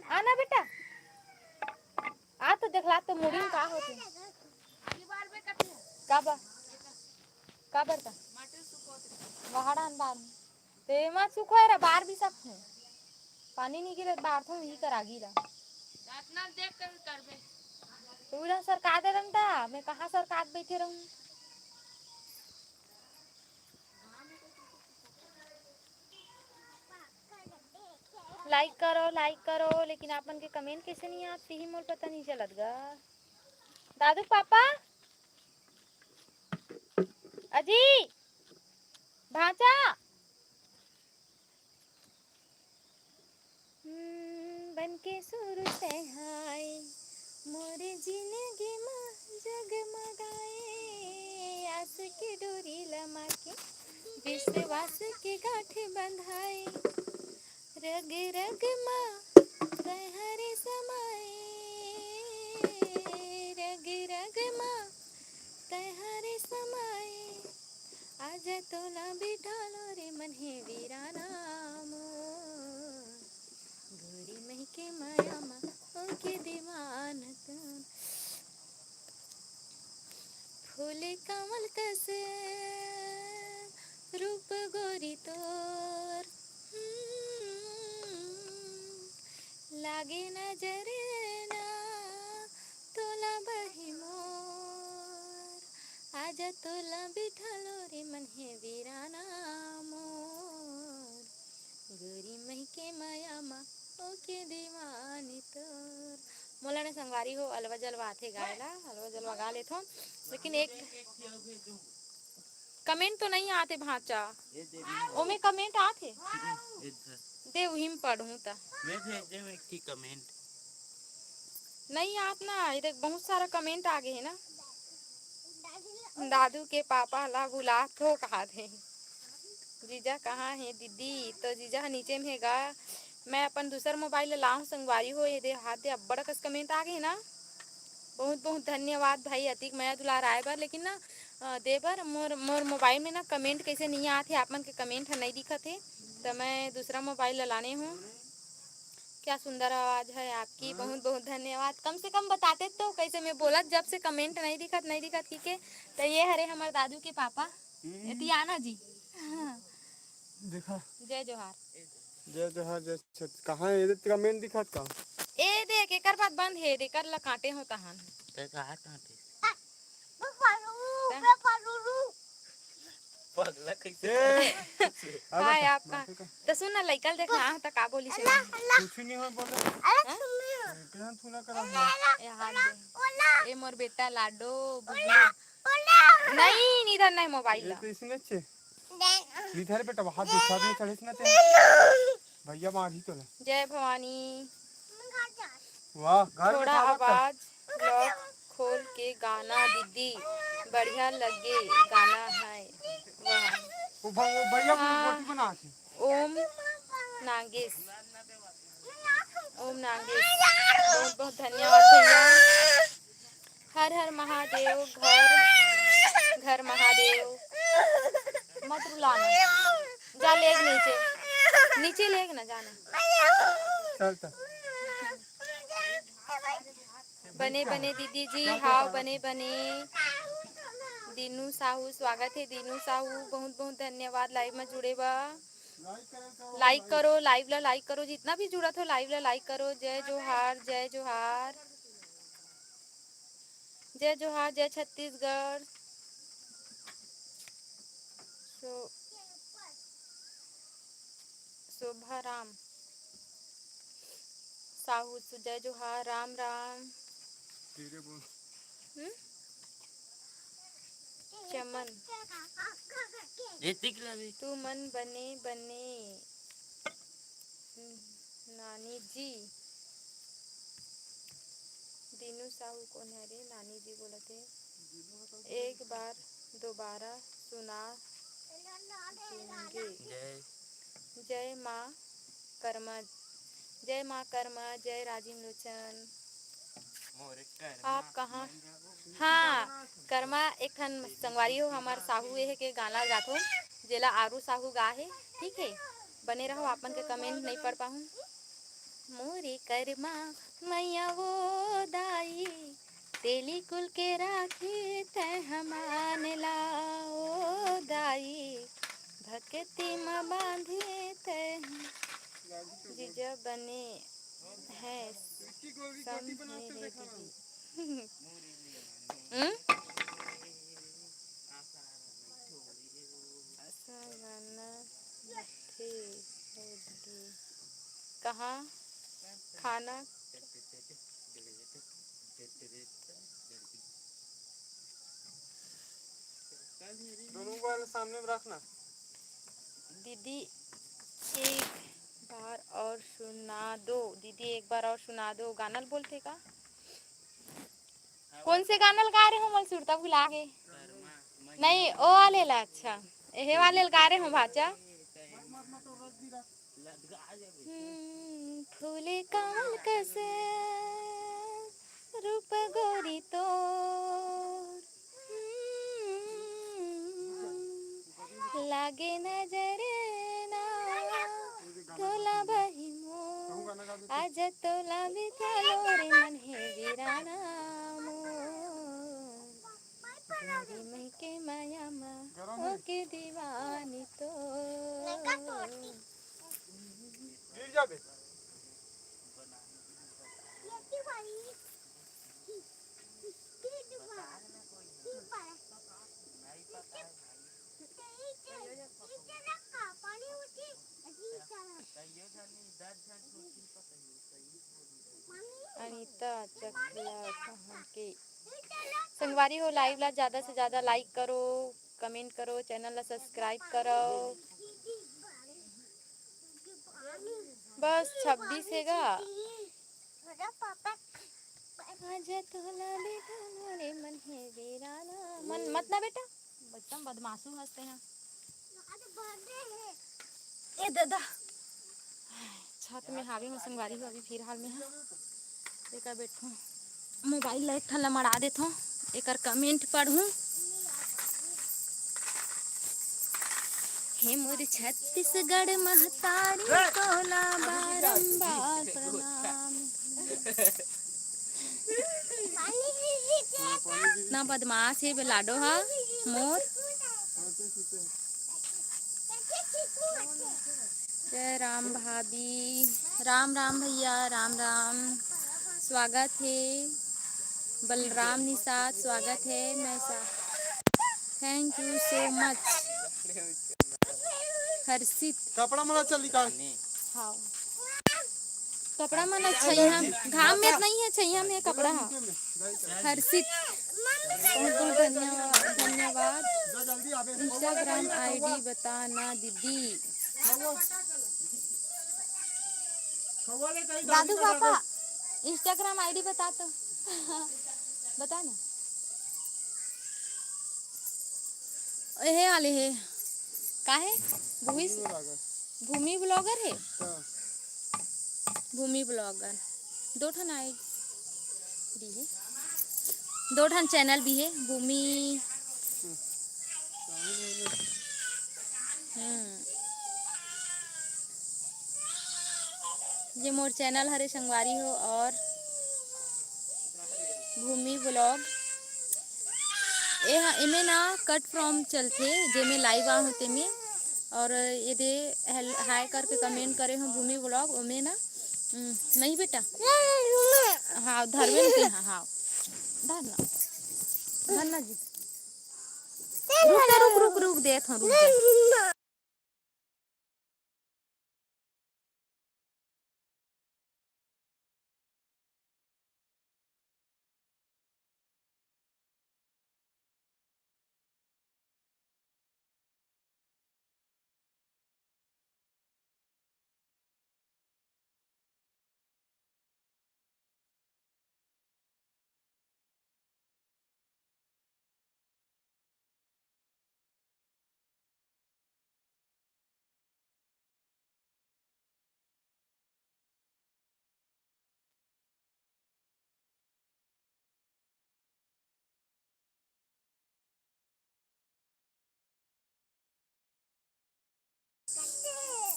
आना बेटा, आ तो देखला तो मुड़ी में का होथे। का बर, का बर का? वहाड़ा अनबार में। ते मत सुखोय रा, बार भी सकथे। पानी नहीं गिरे, बार तो ही करा गिरा। अतना देख कर करबे। तू इधर सरका दे रंता, मैं कहाँ सरका के बैठे रहूँ? Like करो, like करो, लेकिन आप मन के comment कैसे नहीं आत, यही मोर पता नहीं चलत गा। दादू पापा, अजी, भांचा। हम्म, बन के सुरु तैहाय, मोरे जिनगी मा जगमगाए, आस के डोरी लमा के, विश्वास के गांठ बंधाए, रग रग मा तैहरे समाए, रग रग मा तैहरे समाए, आजा तोला बिठालो रे मन हे वीराना मोर। गोरी मही के माया मा ओके दीवान तोर। फूले कमल कस रूप गोरी तोर। हम्म, लागे नजर ना तोला बही मोर। आजा तोला बिठालो रे मन हे वीराना मोर। गोरी मही के माया मा ओके दीवानी तोर। मोला ने संगवारी हो अलवा जलवा आथे गाय ला, अलवा जलवा गा लेथों, लेकिन एक comment तो नहीं आते भांचा। ओमे comment आथे। दे उही में पढ़ूं त। मैं भेज दे एक comment। नहीं आत ना, ये देख बहुत सारा comment आ गए है ना। दादू के पापा ला बुलात हो, कहा थे। जीजा कहाँ हे दीदी? तो जीजा ह नीचे में हे गा। मैं अपन दूसर मोबाइल ला लाऊं संगवारी हो, ये दे हाथ दे अब्बड़ कस कमेंट आ गे ना। बहुत बहुत धन्यवाद भाई, अतिक मया दुलार आए बर, लेकिन ना, अ, दे बर मोर, मोर मोबाइल में ना कमेंट कैसे नहीं आत हे, आप मन के कमेंट ह नहीं दिखत हे, तो मैं दूसरा मोबाइल ला लाने हूँ। क्या सुंदर आवाज है आपकी, बहुत बहुत धन्यवाद। कम से कम बताते तो, कैसे मैं बोलत जब से कमेंट नहीं दिखत, नहीं दिखत की के, तो ये हरे हमर दादू के पापा, हम्म। एतियाना जी। हाँ। देखा। जय जोहार। जय जोहार, जय छत-, कहाँ है? ये तो कमेंट दिखत का? ए देख, एकर बात बंद हे, एकर ला काटे हो तहन। ते कहा काटे? पगला कैसे ए, अबे हाय, त आपका। माथे का। तो सुन ना, लइका ल देख ना, त का बोली से? कुछ नहीं हो बोले। हाँ? कितना तू ना करा हो? ए हाथ दे। ए मोर बेटा लाडो, बुबलू। नहीं, निधर नहीं मोबाइल ये ला। तो इसमें छे। निधर बेटा, वहाँ दूसरा में चढ़े ना ते। भैया मार ही तो ले। जय भवानी। वाह, घर में थोड़ा खावत है। आवाज लॉक खोल के गाना दीदी, बढ़िया लगे गाना है। वाह। वो भ-, वो भैया को हाँ। रोटी बना के। ओम नागेश, ओम नागेश, बहुत बहुत धन्यवाद भैया। हर हर महादेव, घर घर महादेव। मत रुलाना, जा लेग नीचे, नीचे लेग ना जाना। चल, चल। बने बने दीदी जी, हाव बने बने। दीनू साहू, स्वागत हे दीनू साहू, बहुत बहुत धन्यवाद लाइव में जुड़े बा। लाइक करो, लाइव ला लाइक करो, जितना भी जुड़त हो लाइव ला लाइक करो। जय जोहार, जय जोहार, जय जोहार, जय छत्तीसगढ़। सो शोभा राम साहू, सु-, जय जोहार, राम राम। धीरे बोल। हम्म? चमन। ऋतिक ला भी। तू मन बने बने नानी जी। दीनू साहू कोन हरे? नानी जी बोलत हे। एक बार दोबारा सुना दूंगे। जय। जय माँ कर्मा, जय माँ कर्मा, जय राजीव लोचन। आप कहाँ? हाँ, कर्मा एक ठन संगवारी हो हमर साहू एहे के गाना गाथो, जेला आरू साहू गा हे, ठीक हे। बने रहो, आप मन के कमेंट नहीं पढ़ पाहूँ। मोरे कर्मा मैया वो दाई, तेली कुल के राखे तै हमान ला ओ दाई, भक्ति म बांधे तै हम। जीजा बने है समझे रे दीदी। हम्म? ऐसा गाना थे होगी। कहाँ खाना? दोनों मोबाइल सामने में रखना। दीदी एक बार और सुना दो, दीदी एक बार और सुना दो। गाना ल बोलथे का? कौन से गाना ल गा रहे हो? मोला सुरता भुला गे। नहीं, ओ वाले ला, अच्छा, एहे वाले ल गा रहे हो भाचा। हम्म, फूले कमल कस रूप गोरी तोर, हम्म, लागे नजर ना तोला बही मोर, आज तोला बिता लो रे मन हे वीराना मोर। गोरी मई के माया मा होके दीवानी तो। गिर जाबे। अनिता चकला कहाँ के? संगवारी हो, लाइव ला ज्यादा से ज्यादा लाइक करो, कमेंट करो, चैनल ला सब्सक्राइब करो। बस छब्बीस हे गा। आजा तोला बेटा, मोरे मन हे बेरा ना। मन मत ना बेटा, एकदम बदमाशू हंसते हैं। ए दादा, छत में हावे हो संगवारी हो, अभी फिलहाल में हा। एकर बैठो, मोबाइल ला एक ठन ला मड़ा देथो, एकर कमेंट पढ़ूं। हे मोर छत्तीसगढ़ महतारी, तोला बारंबार प्रणाम। ना बदमाश हे बे लाडो हा मोर। जय राम भाभी, राम राम भैया, राम राम। स्वागत हे बलराम निषाद, स्वागत हे। मैं सा-, thank you so much। हर्षित। कपड़ा मला चल निकाल। हाँ। कपड़ा मन अच्छा यहाँ घाम में नहीं है, छैया में कपड़ा है। हर्षित, बहुत बहुत धन्यवाद, धन्यवाद। इंस्टाग्राम आईडी बता ना दीदी। दादू पापा, इंस्टाग्राम आईडी बता तो। बता ना। एहे वाले हे। का हे? भूमि, भूमि ब्लॉगर हे। भूमि ब्लॉगर। दो ठन आईडी हे, दो ठन चैनल भी हे। भूमि, हम्म। ये मोर चैनल हरे संगवारी हो, और भूमि ब्लॉग। ए हा, एमे ना कट फ्रॉम चलथे, जेमे लाइव आ हो तेमे। और ये दे हेल-, हाय करके कमेंट करे हो भूमि ब्लॉग, ओमे ना, हम्म, नहीं बेटा? हाँ, धरबे नहीं, हाँ, हाँ। धरना। धरना जी। रुक, रुक, रुक, रुक, देत हो, रुक जा।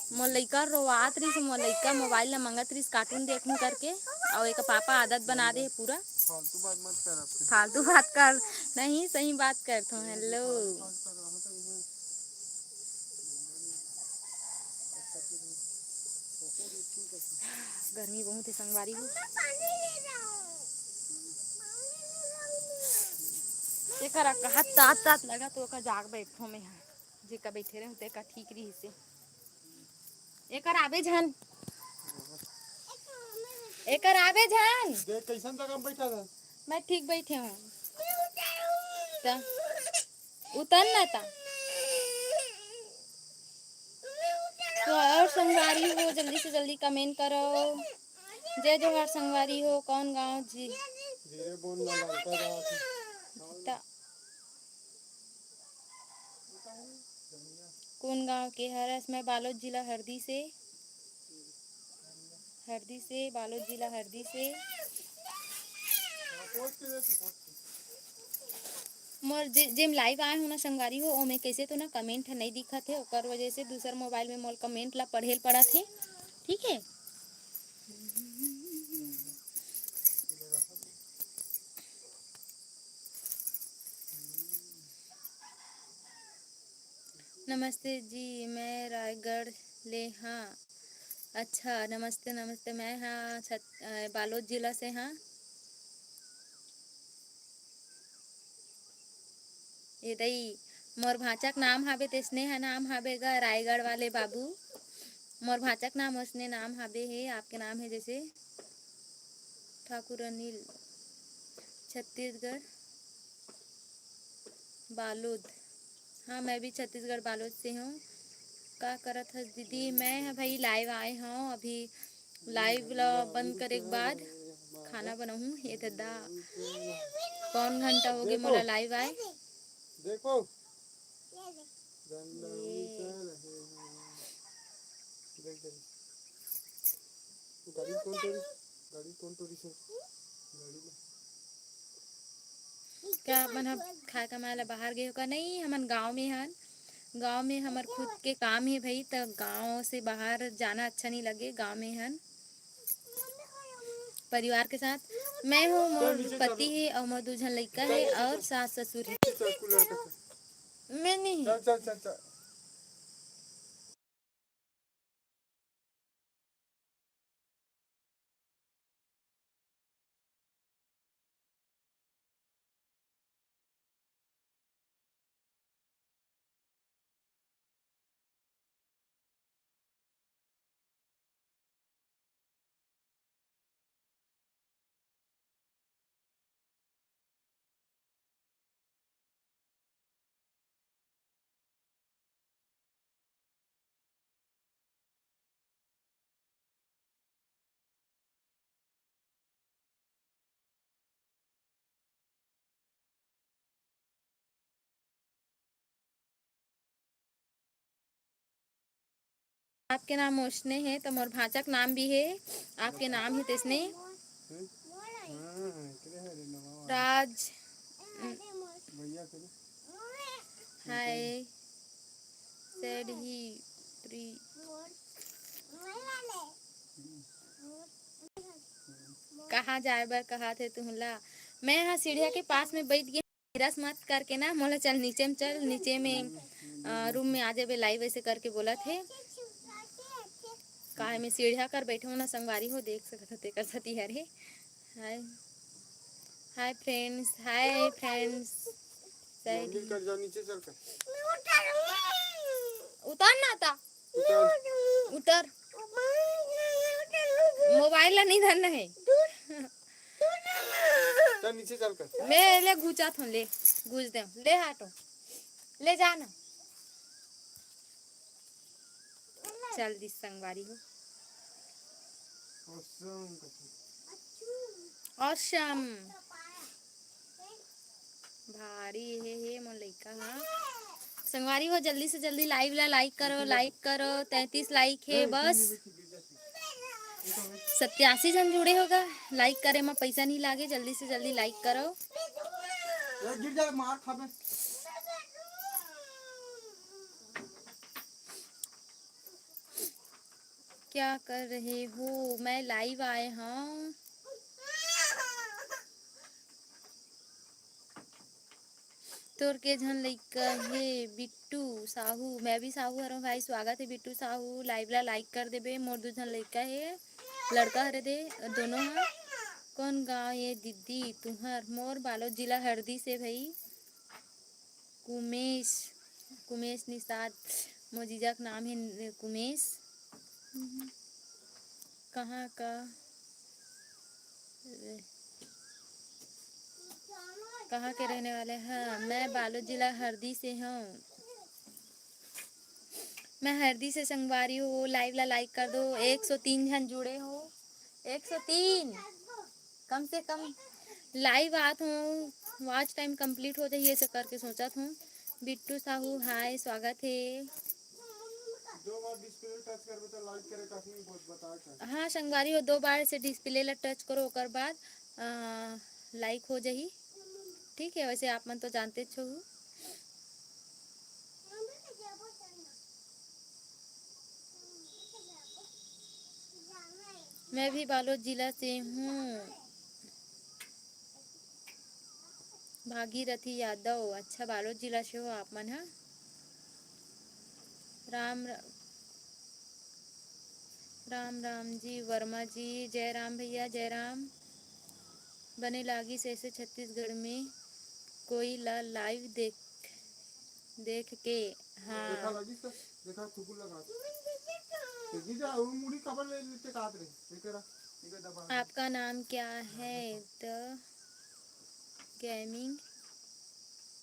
मोर लइका रोवात रिस, मोर लइका मोबाइल ला मंगत रिस, कार्टून देखूं करके, अउ एकर पापा आदत बना दे हे पूरा। फालतू बात मत कर अब। फालतू बात कर, नहीं, सही बात करथों। हेलो। गर्मी बहुत हे संगवारी हो। एकर कहा तात तात लगा तो ओकर जाग बैठो में हा। जेका बैठे रहे तेका ठीक रही से। एकर आबे झन। एकर आबे झन। देख कैसन जगह में बैठा था। मैं ठीक बैठे हूँ। त उतर ना ता। तो और संगवारी हो, जल्दी से जल्दी कमेंट करो। जय जोहार संगवारी हो, कौन गांव जी? धीरे बोल ना, लड़का जात हे। त कोन गांव के हरस? मैं बालोद जिला हरदी से, हरदी से, बालोद जिला हरदी से। मोर जे, जेम लाइव आए हो ना संगवारी हो, ओमे कैसे तो ना कमेंट नहीं दिखत हे, ओकर वजह से दूसर मोबाइल में मोर कमेंट ला पढ़े ल पड़त हे। ठीक है। नमस्ते जी, मैं रायगढ़ ले हाँ। अच्छा, नमस्ते, नमस्ते। मैं हाँ छत-, अ, बालोद जिला से हाँ। ए दई, मोर भांचा के नाम हाबे ते स्नेहा नाम हाबे गा, रायगढ़ वाले बाबू। मोर भांचा के नाम ओसने नाम हाबे हे, आपके नाम है जैसे ठाकुर अनिल, छत्तीसगढ़, बालोद। हाँ, मैं भी छत्तीसगढ़ बालोद से हूँ। का करत हस दीदी? मैं ह भाई लाइव आए हूँ, अभी लाइव ला बंद करे के बाद खाना बनाहूँ। ये ददा, कौन घंटा होगे मोला लाइव आए। देखो, झंडा ये। उतर रहे हैं। देख, देख। गाड़ी कौन तोड़ी? गाड़ी कौन तोड़ी से? गाड़ी में। क्या अपन ह खाए कमाए ला बाहर गए हो का? नहीं, हमन गांव में हन। गांव में हमर खुद के काम हे भाई, त गांव से बाहर जाना अच्छा नहीं लगे। गांव में हन परिवार के साथ। मैं हूँ, मोर पति हे और मोर दू झन लइका हे और सास ससुर हे। मैं नहीं। चल, चल, चल, चल। आपके नाम ओसने हे, त मोर भांचा के नाम भी हे, आपके नाम हे तइसने। राज, हाय, सेड ही प्री। कहाँ जाए बर कहात हे तुहला? मैं हा सीढ़िया के पास में बैठ गे। निराश मत करके ना मोला, चल नीचे में, चल नीचे में, अ, रूम में आ जाबे, लाइव ऐसे करके बोलत हे। काहे में सीढ़िया कर बैठे हो ना संगवारी हो, देख सकत हो तेकर सती हर हे। हाय, हाय फ्रेंड्स, हाय फ्रेंड्स। मंदिर कर जा, नीचे चल कर। उतर ना ता। उतर। उतर। मोबाइल ला नहीं धरना है। चल नीचे चल कर। मैं ले घुचा थो, ले घुस दे, ले हटो, ले जाना। चल दिस संगवारी हो। Awesome। भारी हे, हे मोर लइका हा। संगवारी हो, जल्दी से जल्दी लाइव ला लाइक करो, लाइक करो। तैंतीस लाइक हे बस। सत्यासी जन जुड़े होगा। लाइक करे में पैसा नहीं लागे, जल्दी से जल्दी लाइक करो। ए, गिर जा, मार खाबे। क्या कर रहे हो? मैं लाइव आए हूँ। तोर के झन लइका हे बिट्टू साहू? मैं भी साहू हरव भाई। स्वागत है बिट्टू साहू। लाइव ला लाइक कर देबे। मोर दू झन लइका हे, लड़का हरे दे दोनों हा। कौन गांव ये दीदी तुहर? मोर बालोद जिला हरदी से भाई। कुमेश, कुमेश निषाद, मोर जीजा के नाम हे कुमेश। कहाँ का, कहाँ के रहने वाले? हाँ, मैं बालोद जिला हरदी से हूँ। मैं हरदी से संगवारी हो। लाइव ला लाइक कर दो। एक सौ तीन झन जुड़े हो। एक सौ तीन कम से कम लाइव आत हो। वॉच टाइम कंप्लीट हो जाही, ऐसे करके सोचत हूँ। बिट्टू साहू हाय, स्वागत है। दो बार डिस्प्ले टच करबे तो लाइक करे काफी बहुत बताए था। हाँ संगवारी हो, दो बार से डिस्प्ले ला टच करो, ओकर बाद आ, लाइक हो जाही। ठीक है, वैसे आप मन तो जानते छो। मैं भी बालोद जिला से हूँ। भागीरथी यादव, अच्छा, बालोद जिला से हो आप मन, हाँ। राम र-, राम राम जी वर्मा जी, जय राम भैया, जय राम। बने लागिस ऐसे छत्तीसगढ़ में कोई ला लाइव देख, देख के। हाँ। देखा लगिस त, देखा थुकुर लगा। देखी जा, वो मुड़ी कबर ले लेते काट रहे। ये करा, ये कर दबा। आपका नाम क्या है? तो गेमिंग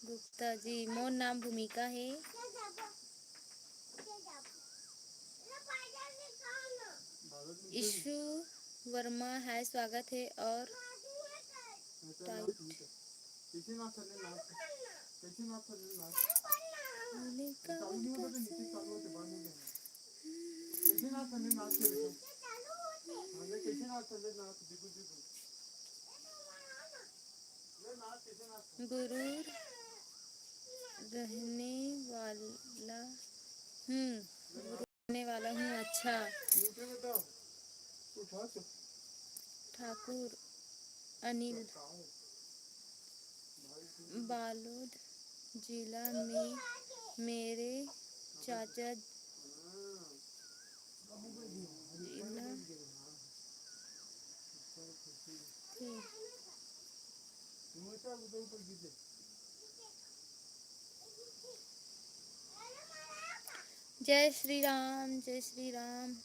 गुप्ता जी, मोर नाम भूमिका है। ईशु वर्मा, हाय, स्वागत है। और टाइट। गुरूर रहने वाला हूँ। रहने वाला हूँ। अच्छा। ठाकुर अनिल, बालोद जिला में मेरे चाचा जिला थे। जय श्री राम, जय श्री राम।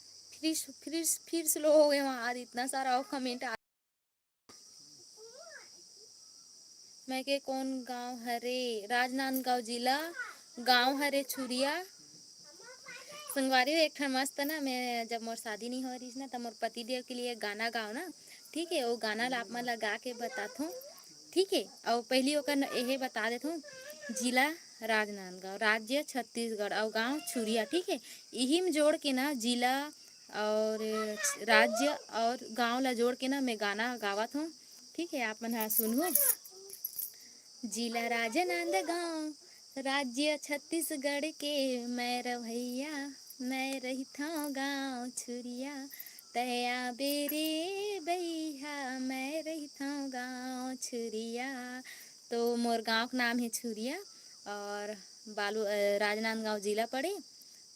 फिर फिर फिर स्लो हो गए वहाँ, इतना सारा और कमेंट आ। मैं के कौन गांव हरे? राजनांदगांव जिला, गांव हरे छुरिया। संगवारी हो, एक ठन मस्त ना, मैं जब मोर शादी नहीं हो रहीस ना, त मोर पति देव के लिए गाना गाओ ना, ठीक है? वो गाना ला आप मन ला गा के बताथों, ठीक है? और पहली ओकर न-, एहे बता देथों, जिला राजनांदगांव, राज्य छत्तीसगढ़ और गांव छुरिया, ठीक है? इही में जोड़ के ना जिला और राज्य और गांव ला जोड़ के ना मैं गाना गावत हूँ, ठीक है? आप मन हा सुनहू। जिला राजनांदगांव, राज्य छत्तीसगढ़ के मैं रवैया, मैं रहिथौं गांव छुरिया, तैं आबे रे बइहा, मैं रहिथौं गांव छुरिया। तो मोर गांव के नाम है छुरिया और बालू, अ, राजनांदगांव जिला पड़े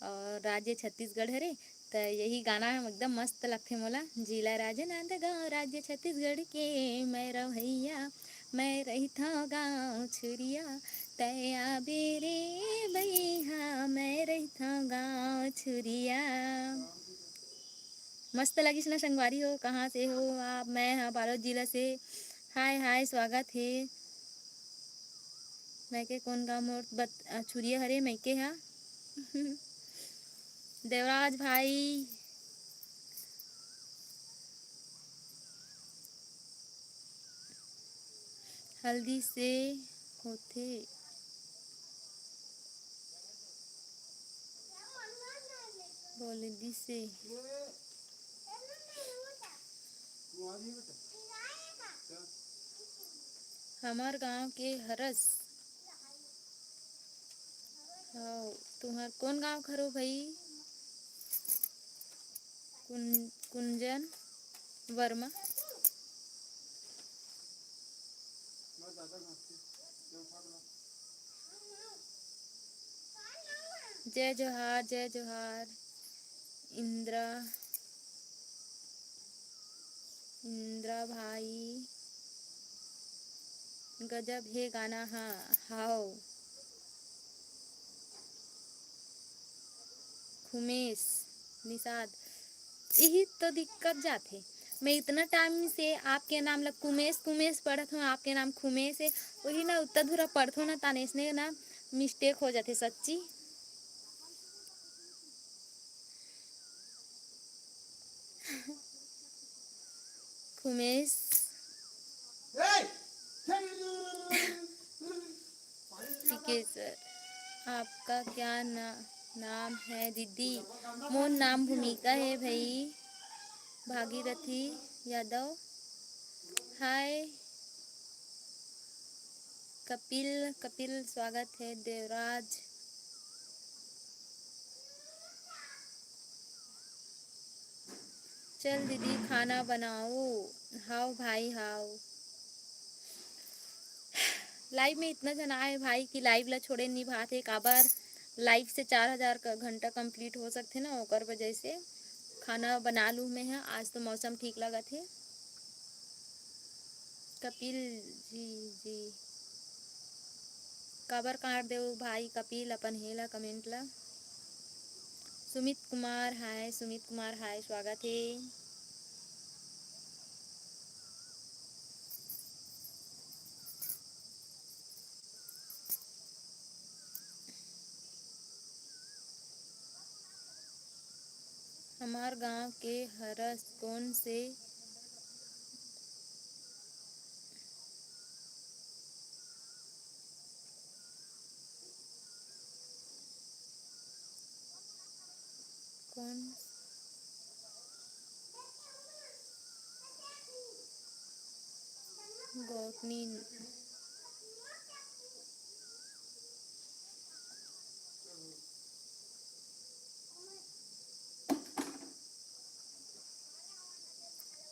और राज्य छत्तीसगढ़ हरे। त यही गाना एकदम मस्त लगथे मोला। जिला राजनांदगांव, राज्य छत्तीसगढ़ के मैं रवैया, मैं रहिथौं गांव छुरिया, तैं आबे रे बइहा, मैं रहिथौं गांव छुरिया। मस्त लगिस ना संगवारी हो। कहाँ से हो आप? मैं हा बालोद जिला से। हाय हाय, स्वागत है। मैं के कौन गाँव मोर बत-, अ, छुरिया हरे मैं के हा। देवराज भाई, हल्दी से होथे। बोले दिसे। हमर गांव के हरस। हव, तुहर कौन गांव के हरो भाई? कुन-, कुंजन वर्मा। जय जोहार, जय जोहार। इंद्रा, इंद्रा भाई, गजब हे गाना हा। हाव। खुमेश निषाद, यही तो दिक्कत जाथे। मैं इतना टाइम से आपके नाम ला कुमेश, कुमेश पढ़त हूँ, आपके नाम खुमेश है, वही ना उत्ता धुरा पढ़थों ना, तानेस ने ना मिस्टेक हो जाथे सच्ची। खुमेश। ठीक है सर, आपका क्या ना-, नाम है दीदी? मोर नाम भूमिका है भाई। भागीरथी यादव। हाय कपिल, कपिल स्वागत है। देवराज, चल दीदी खाना बनाओ। हाव भाई हाव। लाइव में इतना झन आए भाई कि लाइव ला छोड़े नहीं भात है। काबर लाइव से चार हजार का घंटा कंप्लीट हो सकथे ना, ओकर वजह से खाना बना लूँ मैं ह। आज तो मौसम ठीक लगत हे। कपिल जी, जी। काबर काट देव भाई कपिल अपन हेला कमेंट ला। सुमित कुमार हाय, सुमित कुमार हाय, स्वागत हे। हमार गांव के हरस कोन से कौन? गौतनी।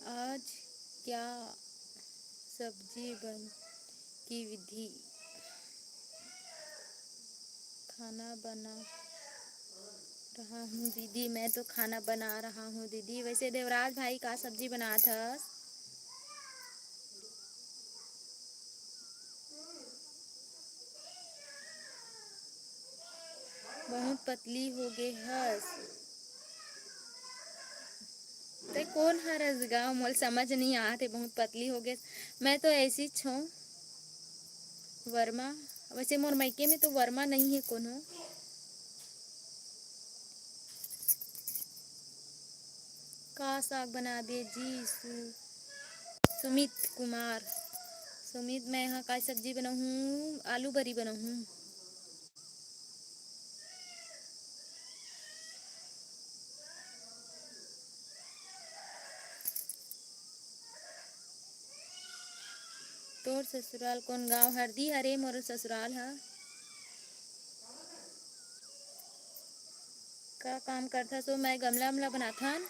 आज क्या सब्जी बन की विधि? खाना बना रहा हूँ दीदी, मैं तो खाना बना रहा हूँ दीदी। वैसे देवराज भाई का सब्जी बनात हस? बहुत पतली हो गे हस। ते कोन हरस गा? मोल समझ नहीं आत हे, बहुत पतली हो गे। मैं तो ऐसी छो वर्मा। वैसे मोर मायके में तो वर्मा नहीं है कोनो। का साग बनाबे जी? सु-, सुमित कुमार। सुमित, मैं हा का सब्जी बनाहूँ? आलू बरी बनाहूँ। तोर ससुराल कोन गांव? हरदी हरे मोर ससुराल ह। का काम करथस? ओ, मैं गमला-उमला बनाथन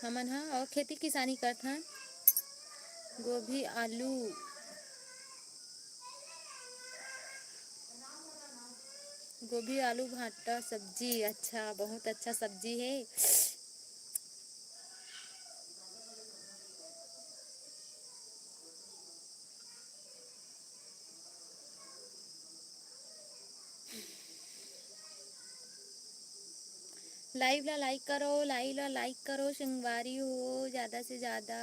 हमन ह, अउ खेती किसानी करथन। गोभी, आलू, गोभी, आलू, भांटा सब्जी। अच्छा, बहुत अच्छा सब्जी हे। Live ला like करो, live ला like करो संगवारी हो, ज्यादा से ज्यादा।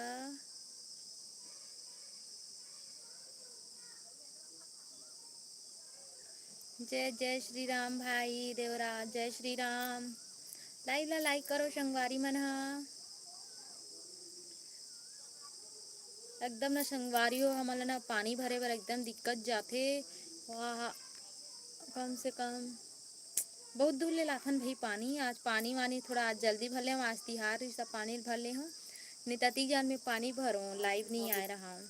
जय जय श्री राम भाई देवराज, जय श्री राम। Live ला like करो संगवारी मन ह। एकदम ना संगवारी हो, हमन ला ना पानी भरे बर एकदम दिक्कत जाथे। वाह, कम से कम बहुत दूर ले लाथन भाई पानी। आज पानी वानी थोड़ा आज जल्दी भर ले हूँ, आज तिहार ही सब पानी भर ले हूँ। नहीं त अतिक जान में पानी भरो, live नहीं आए रहा हूँ।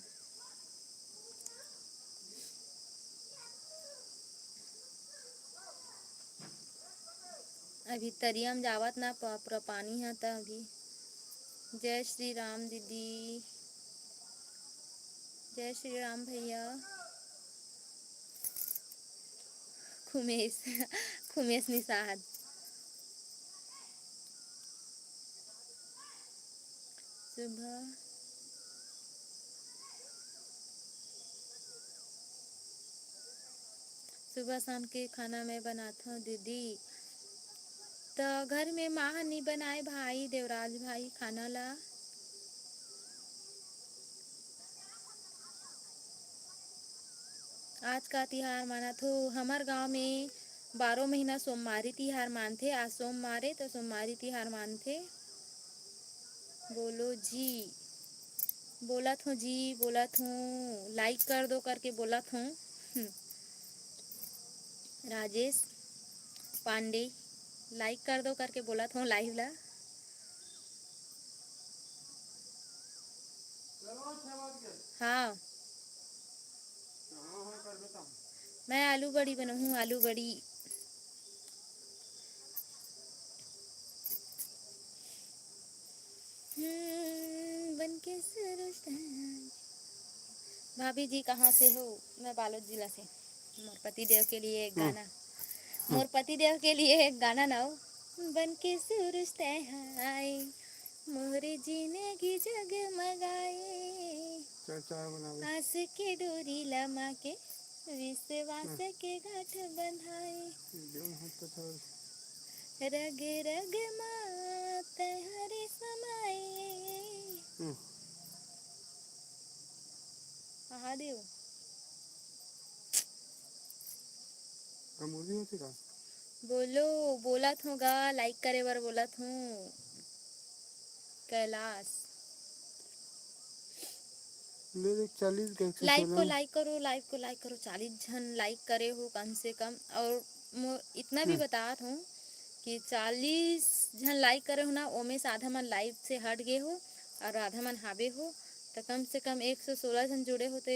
अभी तरिया म जावत ना प-, पूरा पानी ह त अभी। जय श्री राम दीदी, जय श्री राम भैया। खुमेश, खुमेश निषाद। सुबह, सुबह शाम के खाना मैं बनाथव दीदी। त घर में माँ ह नी बनाए भाई, देवराज भाई खाना ला। आज का तिहार मानत हो? हमर गांव में बारो महीना सोमवारी तिहार मानथे। आज सोमवार ए, त सोमवारी तिहार मानथे। बोलो जी। बोलत हूँ जी, बोलत हूँ, like कर दो करके बोलत हूँ। हम्म। राजेश पांडे, like कर दो करके बोलत हूँ live ला। हाँ। मैं आलू बड़ी बनाहूँ, आलू बड़ी। हम्म, बन के सूरज तारा। भाभी जी कहाँ से हो? मैं बालोद जिला से। मोर पतिदेव के लिए एक हम्म। गाना, हम्म। मोर पतिदेव के लिए एक गाना ना हो। बन के सूरज तैं आए, मोरे जिंदगी जगमगाए। चल, चाय बनावे। आस के डोरी लमा के, विश्वास हम्म। के गांठ बंधाए। एकदम हद तो था। रग रग मा तैं हरे समाए। हम्म। महादेव। का मुर्गी होथे का? बोलो, बोलत हूँ गा, like करे बर बोलत हूँ। कैलाश। ले देख, चालीस गए थे live को चलन। Like करो, live को like करो, चालीस झन like करे हो कम से कम। और मो-, इतना भी हम्म। बतात हूँ कि चालीस झन लाइक करे हो ना, ओमे से आधा मन लाइव से हट गे हो और आधा मन हावे हो, तो कम से कम एक सौ सोलह झन जुड़े होते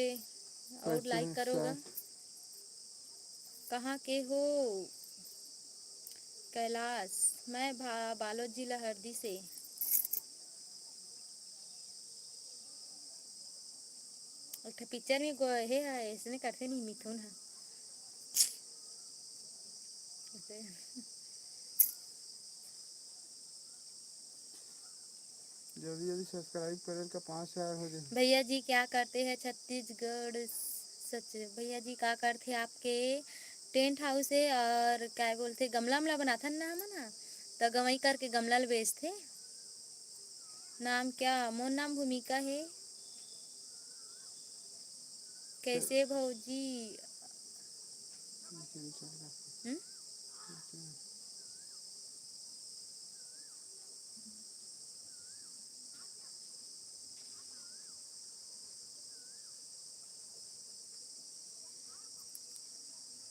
और लाइक करोगा। कहाँ के हो कैलाश? मैं भा-, बालोद जिला हरदी से। एक ठा पिक्चर में गो-, हे हा, ऐसने करथे नहीं मिथुन हा। ऐसे। जल्दी जल्दी सब्सक्राइब करल का पाँच हजार हो जाए। भैया जी क्या करते हैं छत्तीसगढ़? सच भैया जी का करते आपके टेंट हाउस है और क्या बोलते गमला, ममला बनाथन ना हमन हा, तो गंवई करके गमला ल बेचथे। नाम क्या? मोर नाम भूमिका है। कैसे भौजी? हम्म?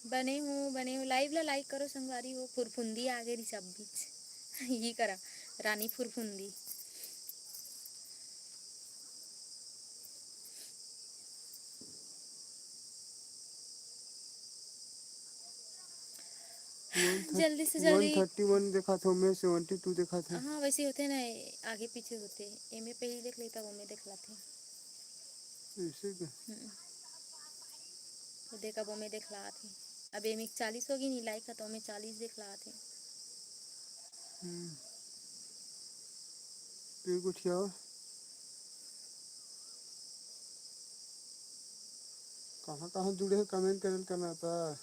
बने हो, बने हो। लाइव ला लाइक करो संगवारी हो। फुरफुंदी आगे रही सब बीच। ये करा, रानी फुरफुंदी। जल्दी से जल्दी। वन थर्टी वन देखात हे, ओमे सेवेंटी टू देखात हे। हाँ, वैसे होथे ना, आगे पीछे होथे। एमे पहले देख लेता, ओमे देख लाथे। ऐसे का? हम्म। तो देख, अब ओमे देख लाथे। अब एमे चालीस होगे नी लाइक, तो ओमे चालीस देख लाथे। हम्म। फिर कुछ क्या हो? कहाँ कहाँ जुड़े हो, कमेंट करल करना था।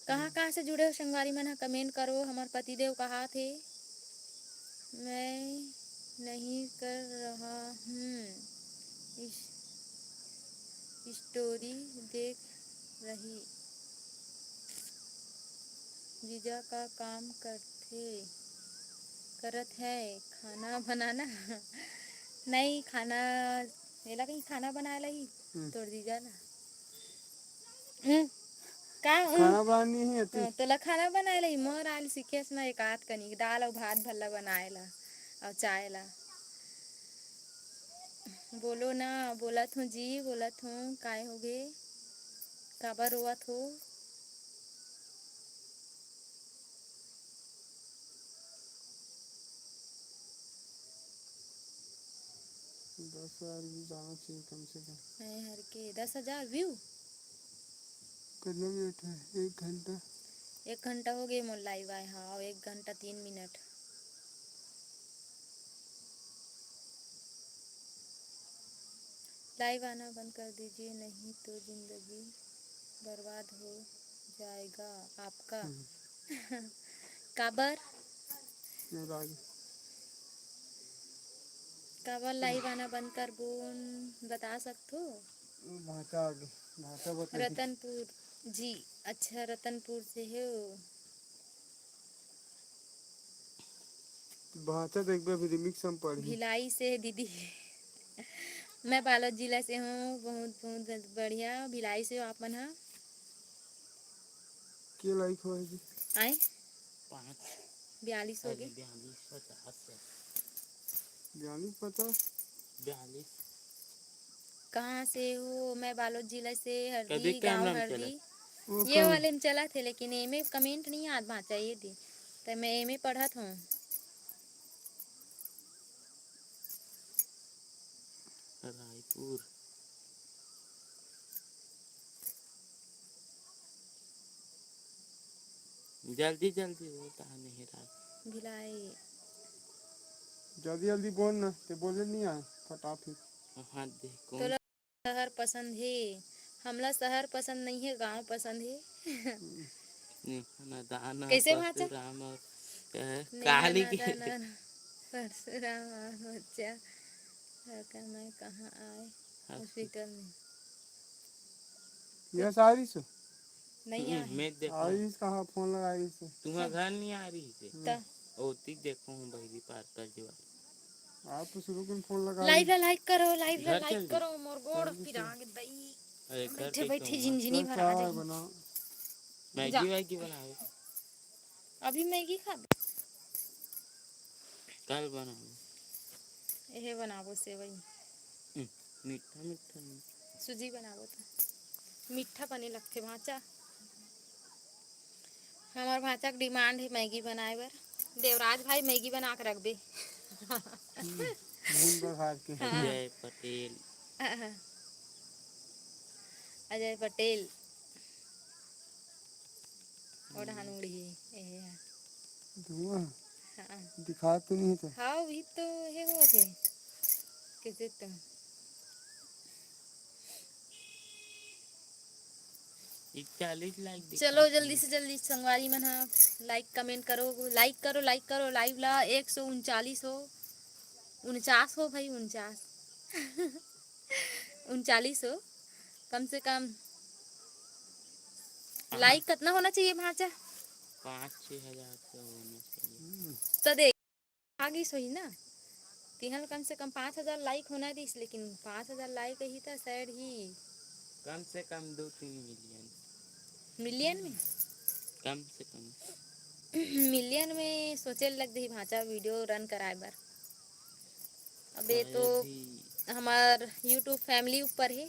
कहाँ कहाँ से जुड़े हो संगवारी मन ह, कमेंट करो। हमर पतिदेव कहाथे, मैं नहीं कर रहा हूँ इस स्टोरी देख रही। जीजा का काम करथे, करत है खाना बनाना। नहीं, खाना, एला कहीं खाना बनाए ला ही, हम्म। तोर जीजा ला। हम्म, का, हम्म? खाना बनानी है तू। हाँ, तोला खाना बनाए ला ही, मोर आयल सीखेस ना एक आध कनी दाल अउ भात भल्ला बनाए ला, अउ चाय ला। बोलो ना, बोलत हूँ जी, बोलत हूँ, काय होगे? काबर रोवत हो? दस हजार views आना चाहिए कम से कम। मैं हर के दस हजार view? कितना मिनट है? एक घंटा। एक घंटा हो गए मोर लाइव आए, हाँ, एक घंटा तीन मिनट। लाइव आना बंद कर दीजिए, नहीं तो जिंदगी बर्बाद हो जाएगा आपका। हम्म। काबर? मेरा आगे। काबर लाइव आना बंद कर बोन, बता सकथो? भाषा आगे, भाषा बता। रतनपुर जी, अच्छा, रतनपुर से हो। भाषा देखबे, अभी रिमिक्स हम पढ़ी। भिलाई से दीदी। मैं बालोद जिला से हूँ। बहुत बहुत बढ़िया, भिलाई से हो आप मन हा। के लाइक हो जी? आए? पाँच। बयालीस हो अरे, गए। बयालीस, पचास से। बयालीस, पचास। बयालीस। कहाँ से हो? मैं बालोद जिला से, हरदी, कभी गाँव कैमरा में हरदी। चला? वो ये कहाँ? वाले में चला थे, लेकिन एमे कमेंट नहीं आत भाचा ये दे, तो मैं एमे पढ़त हूँ। रायपुर। जल्दी जल्दी बोलता है नहीं रात। भिलाई। जल्दी जल्दी बोल ना, ते बोले नहीं आए, फटाफट। हाँ, देखो। तोला शहर पसंद हे, हमला शहर पसंद नहीं है, गांव पसंद है। नहीं, ना दाना कैसे भाचा? परशुराम और, अ, नहीं, काली ना, के ना, ना, ना। परशुराम और बच्चा। काका, मैं कहाँ आए? हॉस्पिटल। हॉस्पिटल में। यस, आ रही सो। नहीं हम्म, आए। मैं देखो। आ रही, कहाँ फोन लगा रही सो। तुम्हारा घर नहीं आ रही से। हम्म। त? ओती देखो हूँ बहिरी पार कर जो। आप तो शुरू में फोन लगा लाइव रही। ला लाइक करो, लाइव ला घर लाइक चल दे। करो, मोर गोड़ जल्दी से। पिरा के दई। अरे, घर बैठे देखो बैठे वहाँ। झिनझिनी चल, भरा चाय दई। बनाओ। मैगी जा। वैगी बनाओ। अभी मैगी खाबे? कल बनाबो। एहे बनाबो सेवई। हम्म, मीठा मीठा नहीं। सूजी बनाबो त मीठा बने लगथे भांचा। हमार भांचा के डिमांड हे मैगी बनाए बर। देवराज भाई मैगी बना के रखबे। भूल बघार के। हाँ। अजय पटेल। अजय पटेल। ओ डहान उड़ही। एहे हा। धुआं हाँ। दिखा तो नहीं तो। हाँ, वही तो हे होत हे। कैसे तो। इकतालीस लाइक दिखा चलो जल्दी से जल्दी संगवारी मन हा लाइक कमेंट करो, लाइक करो, लाइक करो। लाइव ला एक सौ उनचालीस हो, उनचास हो भाई, उनचास। उनचालीस हो कम से कम। लाइक कितना होना चाहिए भांचा? पाँच छः हजार तो होना चाहिए। तो देख आ गई सही ना। तिहल कम से कम पाँच हजार लाइक होना दिस, लेकिन पाँच हजार लाइक ही तो सैड ही। कम से कम दो तीन मिलियन। मिलियन में कम से कम। मिलियन में सोचे लग दही भांचा वीडियो रन कराए बर। अबे तो शायद ही हमार यूट्यूब फैमिली ऊपर है।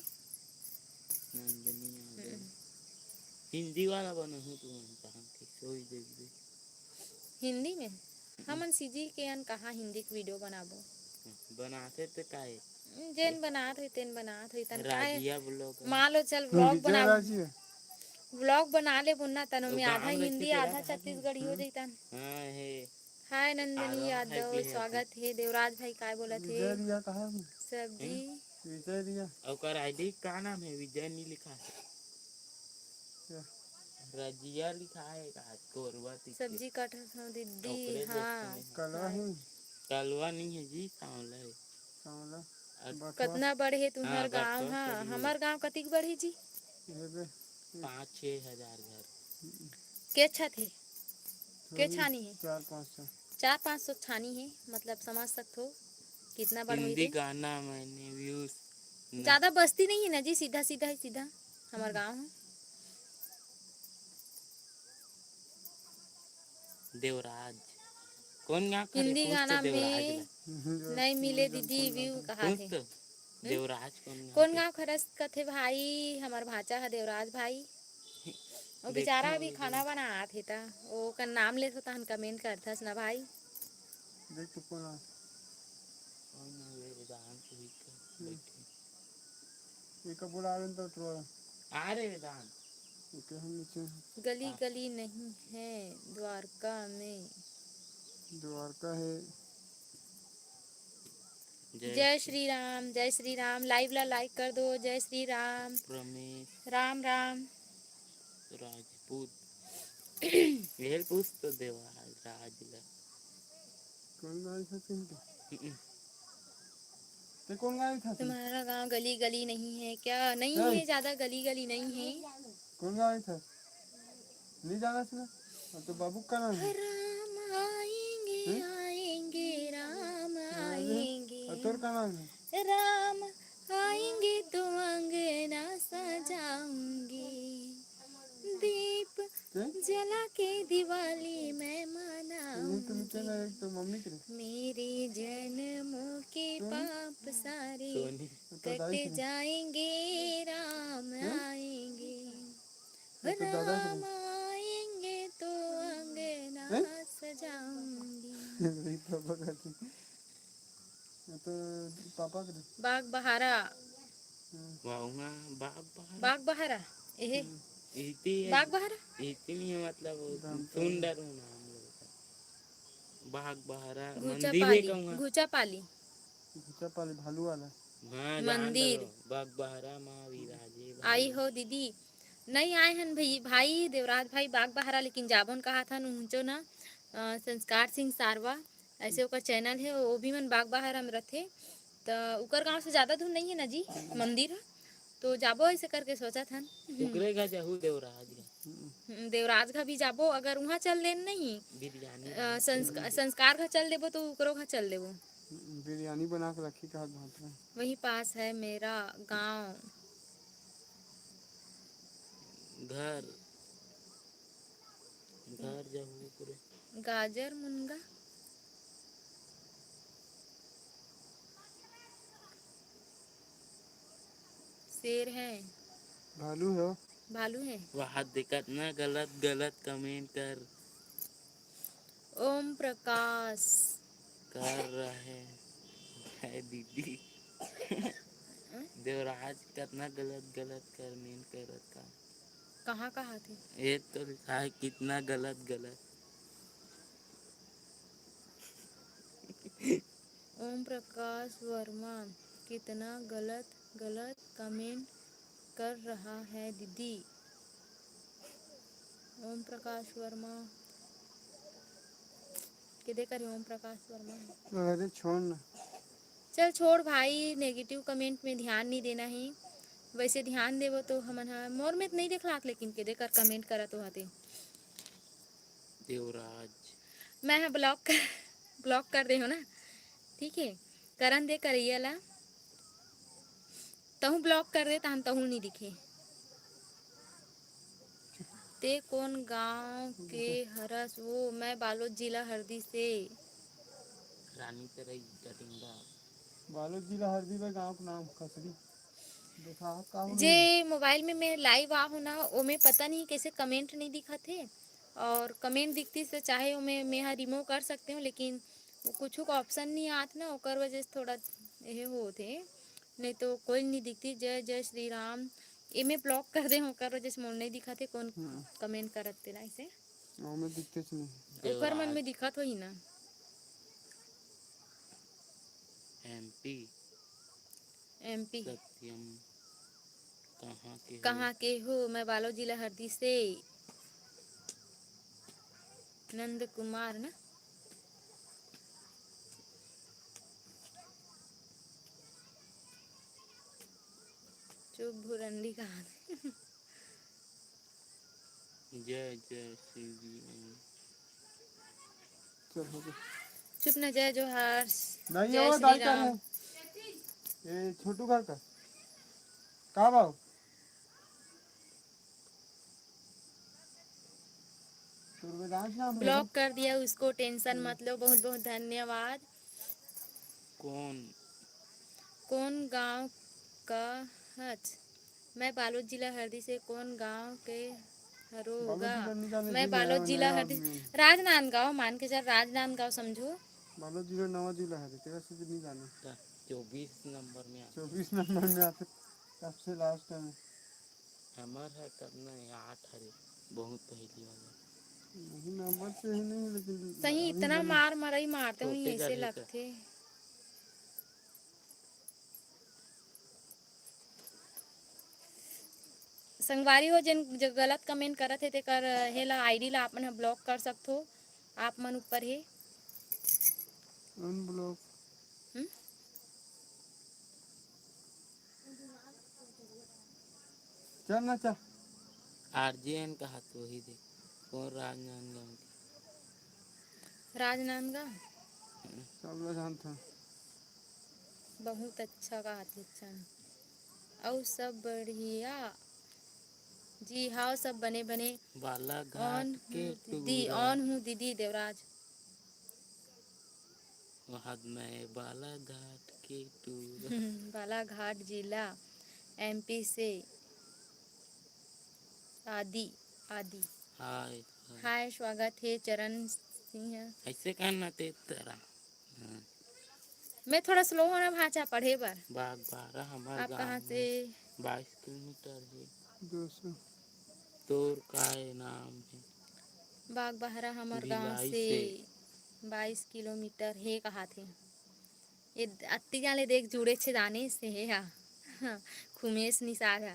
नंदनी यादव। हिंदी वाला बनाहूँ तो हम कहाँ के सोई देखबे। हिंदी में हमन सीजी के अन कहाँ हिंदी के वीडियो बनाबो। बनाते तो काहे? जेन बनात होई तेन बनात होई तन काहे। राजिया ब्लॉग। मान लो चल व्लॉग विजय बना राजिया। व्लॉग बना ले बुन्ना तन तो में आधा गाँव में हिंदी किसी आधा रहता है। छत्तीसगढ़ी हो जैतन। हाँ है। हाय नंदनी आलम यादव है कि है स्वागत है। देवराज भाई काय बोलत विजय है? रिया कहाँ है? सब्जी विजय रिया। ओकर आईडी का नाम है? विजय नहीं लिखा है। क्या? रजिया लिखा है का? कोरबा तिथे। सब्जी काटत हो दीदी। ओकरे हाँ। दोस्त में। कलवा ही। कलवा नहीं है जी, सांवला है। सांवला। और बथवा। कतना बड़े हे तुम्हार हाँ, गांव? बथवा हाँ, तो नहीं। हमार गांव कतिक बड़े जी? ये बे। पाँच छः हजार घर। के छत हे? के थोड़ी छानी हे? चार पाँच सौ। चार पाँच सौ छानी हे, मतलब समझ सकत हो कितना बड़ होही हिंदी रे। गाना मैंने व्यूज। ज्यादा बस्ती नहीं है ना जी, सीधा सीधा है, सीधा हमार गांव है। देवराज। कौन गाँव का रे? हिंदी पूछ तो गाना देवराज में ला। नहीं मिले दीदी व्यू कहा पूछ थे। तो। देवराज कौन गाँव कौन के? गांव खरस कथे भाई? हमार भांचा है देवराज भाई। वो देखो बेचारा अभी video। खाना बनात हे ता ओकर नाम लेत होता हन कमेंट करथस ना भाई। देख तो कौन आ। कौन है वे? वेदांत भी कर बैठे। ये कब बुला रहे हैं तो थोड़ा। आ रे वेदांत। ओके हम नीचे। गली गली नहीं है द्वारका में। द्वारका है। जय श्री राम, जय श्री राम। लाइव ला लाइक कर दो। जय श्री राम। रमेश राम राम। राजपूत। यही पूछ तो देवा राज ला। कौन गाँव था इनके? हम्म। ते कौन गाँव था? तुम्हारा गांव गली गली नहीं है क्या? नहीं नहीं। है, ज्यादा गली गली नहीं है। कौन गाँव था? नहीं जाना था। अब तो बाबू का नाम है। राम आएंगे, हम्म? आएंगे, राम आएंगे। और तोर का नाम है? राम आएंगे तो अंगना सजाऊंगी, दीप हैं? जला के दिवाली मैं नहीं तो नीचे ना मनाऊंगी। एक तो मम्मी के। मेरे जन्मों के सोनी? पाप सारे सोनी। तो दाई कट के। जाएंगे, राम हैं? आएंगे। ये तो दादा के। राम आएंगे तो अंगना हैं? सजाऊंगी। नहीं पापा का थे। ये तो पापा के। बाग बहारा। हाँ। वाहुआ बाग बहारा। बाग बहारा। एहे। इति है। बाग बहारा। इति नहीं है, मतलब वो राम सुंदर हो नाम लोग का। बाग बहारा घुचा मंदिर है पाली। कहूँगा। घुचा पाली। घुचा पाली भालू वाला। हाँ, मंदिर। जान लो, बाग बहारा माँ विराजे आई भाई। हो दीदी। नहीं आए हन भाई, भाई देवराज भाई बाग बहारा, लेकिन जाबोन कहा था उहुंचो ना। अ, संस्कार सिंह सारवा ऐसे ओकर चैनल है, वो भी मन बाग बहारा में रथे। त ओकर गांव से ज्यादा दूर नहीं है ना जी मंदिर ह, तो जाबो ऐसे करके सोचा था। ओकरे का जहू देवराज का। हम्म, देवराज घर भी जाबो, अगर वहाँ चल देन नहीं बिरयानी। अ, संस्का-, संस्कार घर चल देबो तो ओकरो घर चल देबो। बिरयानी बना के रखी कहा भात में। वही पास है मेरा गांव। घर। घर जहू ओकरे। गाजर मुनगा। शेर है। भालू है। भालू है। वहाँ दे कतना गलत गलत कमेंट कर। ओम प्रकाश। कर रहे है दीदी। देवराज कतना गलत गलत कमेंट करत का। कहाँ कहाँ थे? ये तो लिखा है कितना गलत गलत। ओम प्रकाश वर्मा कितना गलत गलत कमेंट कर रहा है दीदी। ओम प्रकाश वर्मा के दे करी ओम प्रकाश वर्मा। अरे छोड़ ना। चल छोड़ भाई, नेगेटिव कमेंट में ध्यान नहीं देना है। वैसे ध्यान देवो तो हमन ह मोर में तो नहीं देखलात, लेकिन के दे कर कमेंट करत हो हते। देवराज। मैं ह ब्लॉक कर, ब्लॉक कर दे हो ना। ठीक है, करन दे करैया ला। तहूँ ब्लॉक कर दे, तहन तहूँ नहीं दिखे। ते कौन गांव के हरस? वो मैं बालोद जिला हरदी से। रानी तरई डटिंगा। बालोद जिला हरदी में गांव के नाम खसरी। देखा का हो जे मोबाइल में मैं लाइव आ हूँ ना, ओमे पता नहीं कैसे कमेंट नहीं दिखत हे, और कमेंट दिखती से चाहे ओमे मैं हा रिमूव कर सकते हूँ, लेकिन वो कुछ का ऑप्शन नहीं आत ना, ओकर वजह से थोड़ा ये होत हे, नहीं तो कोई नहीं दिखती। जय जय श्री राम, एमे ब्लॉक कर दे, ओकर वजह से मोर नहीं दिखत हे कौन हम्म। कमेंट करत तेला ऐसे। ओमे दिखतेच नहीं। ओकर मन में दिखत होही ना। एमपी। एमपी। सत्यम। कहाँ के हो? कहाँ के हो? मैं बालोद जिला हरदी से। नंद कुमार ना? चुप भुरंडी कहाँ? जय जय शिव जी। चल, हो गया। चुप ना, जय जोहार। नहीं, जय वो श्री दाई का राम। है। ए, छोटू घर का। का बाबू? तोर में राज नाम है ब्लॉक ना? कर दिया उसको, टेंशन हम्म। मत लो। बहुत बहुत धन्यवाद। कौन? कौन गांव का हच? मैं बालोद जिला हरदी से। कौन गांव के हरो बालोद गा? जिला नहीं जाने मैं के बालोद नया, जिला नया हरदी आदमी। राजनांदगांव, मान के चल, राजनांदगांव समझो। बालोद जिला नवा जिला है, तेरा से भी नहीं जाने। का? चौबीस नंबर में आते। चौबीस नंबर में आते, सबसे लास्ट में। हमार है कतना है? आठ हरे, बहुत पहली वाला। नहीं, नंबर से ही नहीं, लेकिन सही अभी इतना वाला मार मरई मारते हो, छोटे ऐसे घर है का? लगते। संगवारी हो, जेन जो गलत कमेंट करत हे, तेकर हे ला, आईडी ला आप मन ह ब्लॉक कर सकथो, आप मन ऊपर हे। अनब्लॉक। हम्म? चल ना, चल। आरजेएन कहा तो वही दे। कौन राजनांदगांव के? राजनांदगांव? सब लोग जानता। बहुत अच्छा कहा थे, अच्छा। अउ सब बढ़िया? जी हाँ, सब बने बने। बालाघाट ऑन के हूँ दीदी, टूरा। ऑन हूँ दीदी देवराज। वहाद मैं बालाघाट के टूरा। बालाघाट जिला, एमपी से। आदि, आदि। हाय, हाय। हाय, स्वागत हे चरण सिंह। ऐसे करना ते तेरा। हाँ। मैं थोड़ा स्लो होना भाचा पढ़े बर। बागबाहरा हमर आप गाँव कहाँ से? बाईस किलोमीटर हे। दो सौ। तोर काय नाम हे? बागबाहरा हमर गाँव भिलाई से से। बाईस किलोमीटर हे कहा थे। ये अत्ती जान ले देख जुड़े छे जाने से हे हा। खुमेश निषाद हा।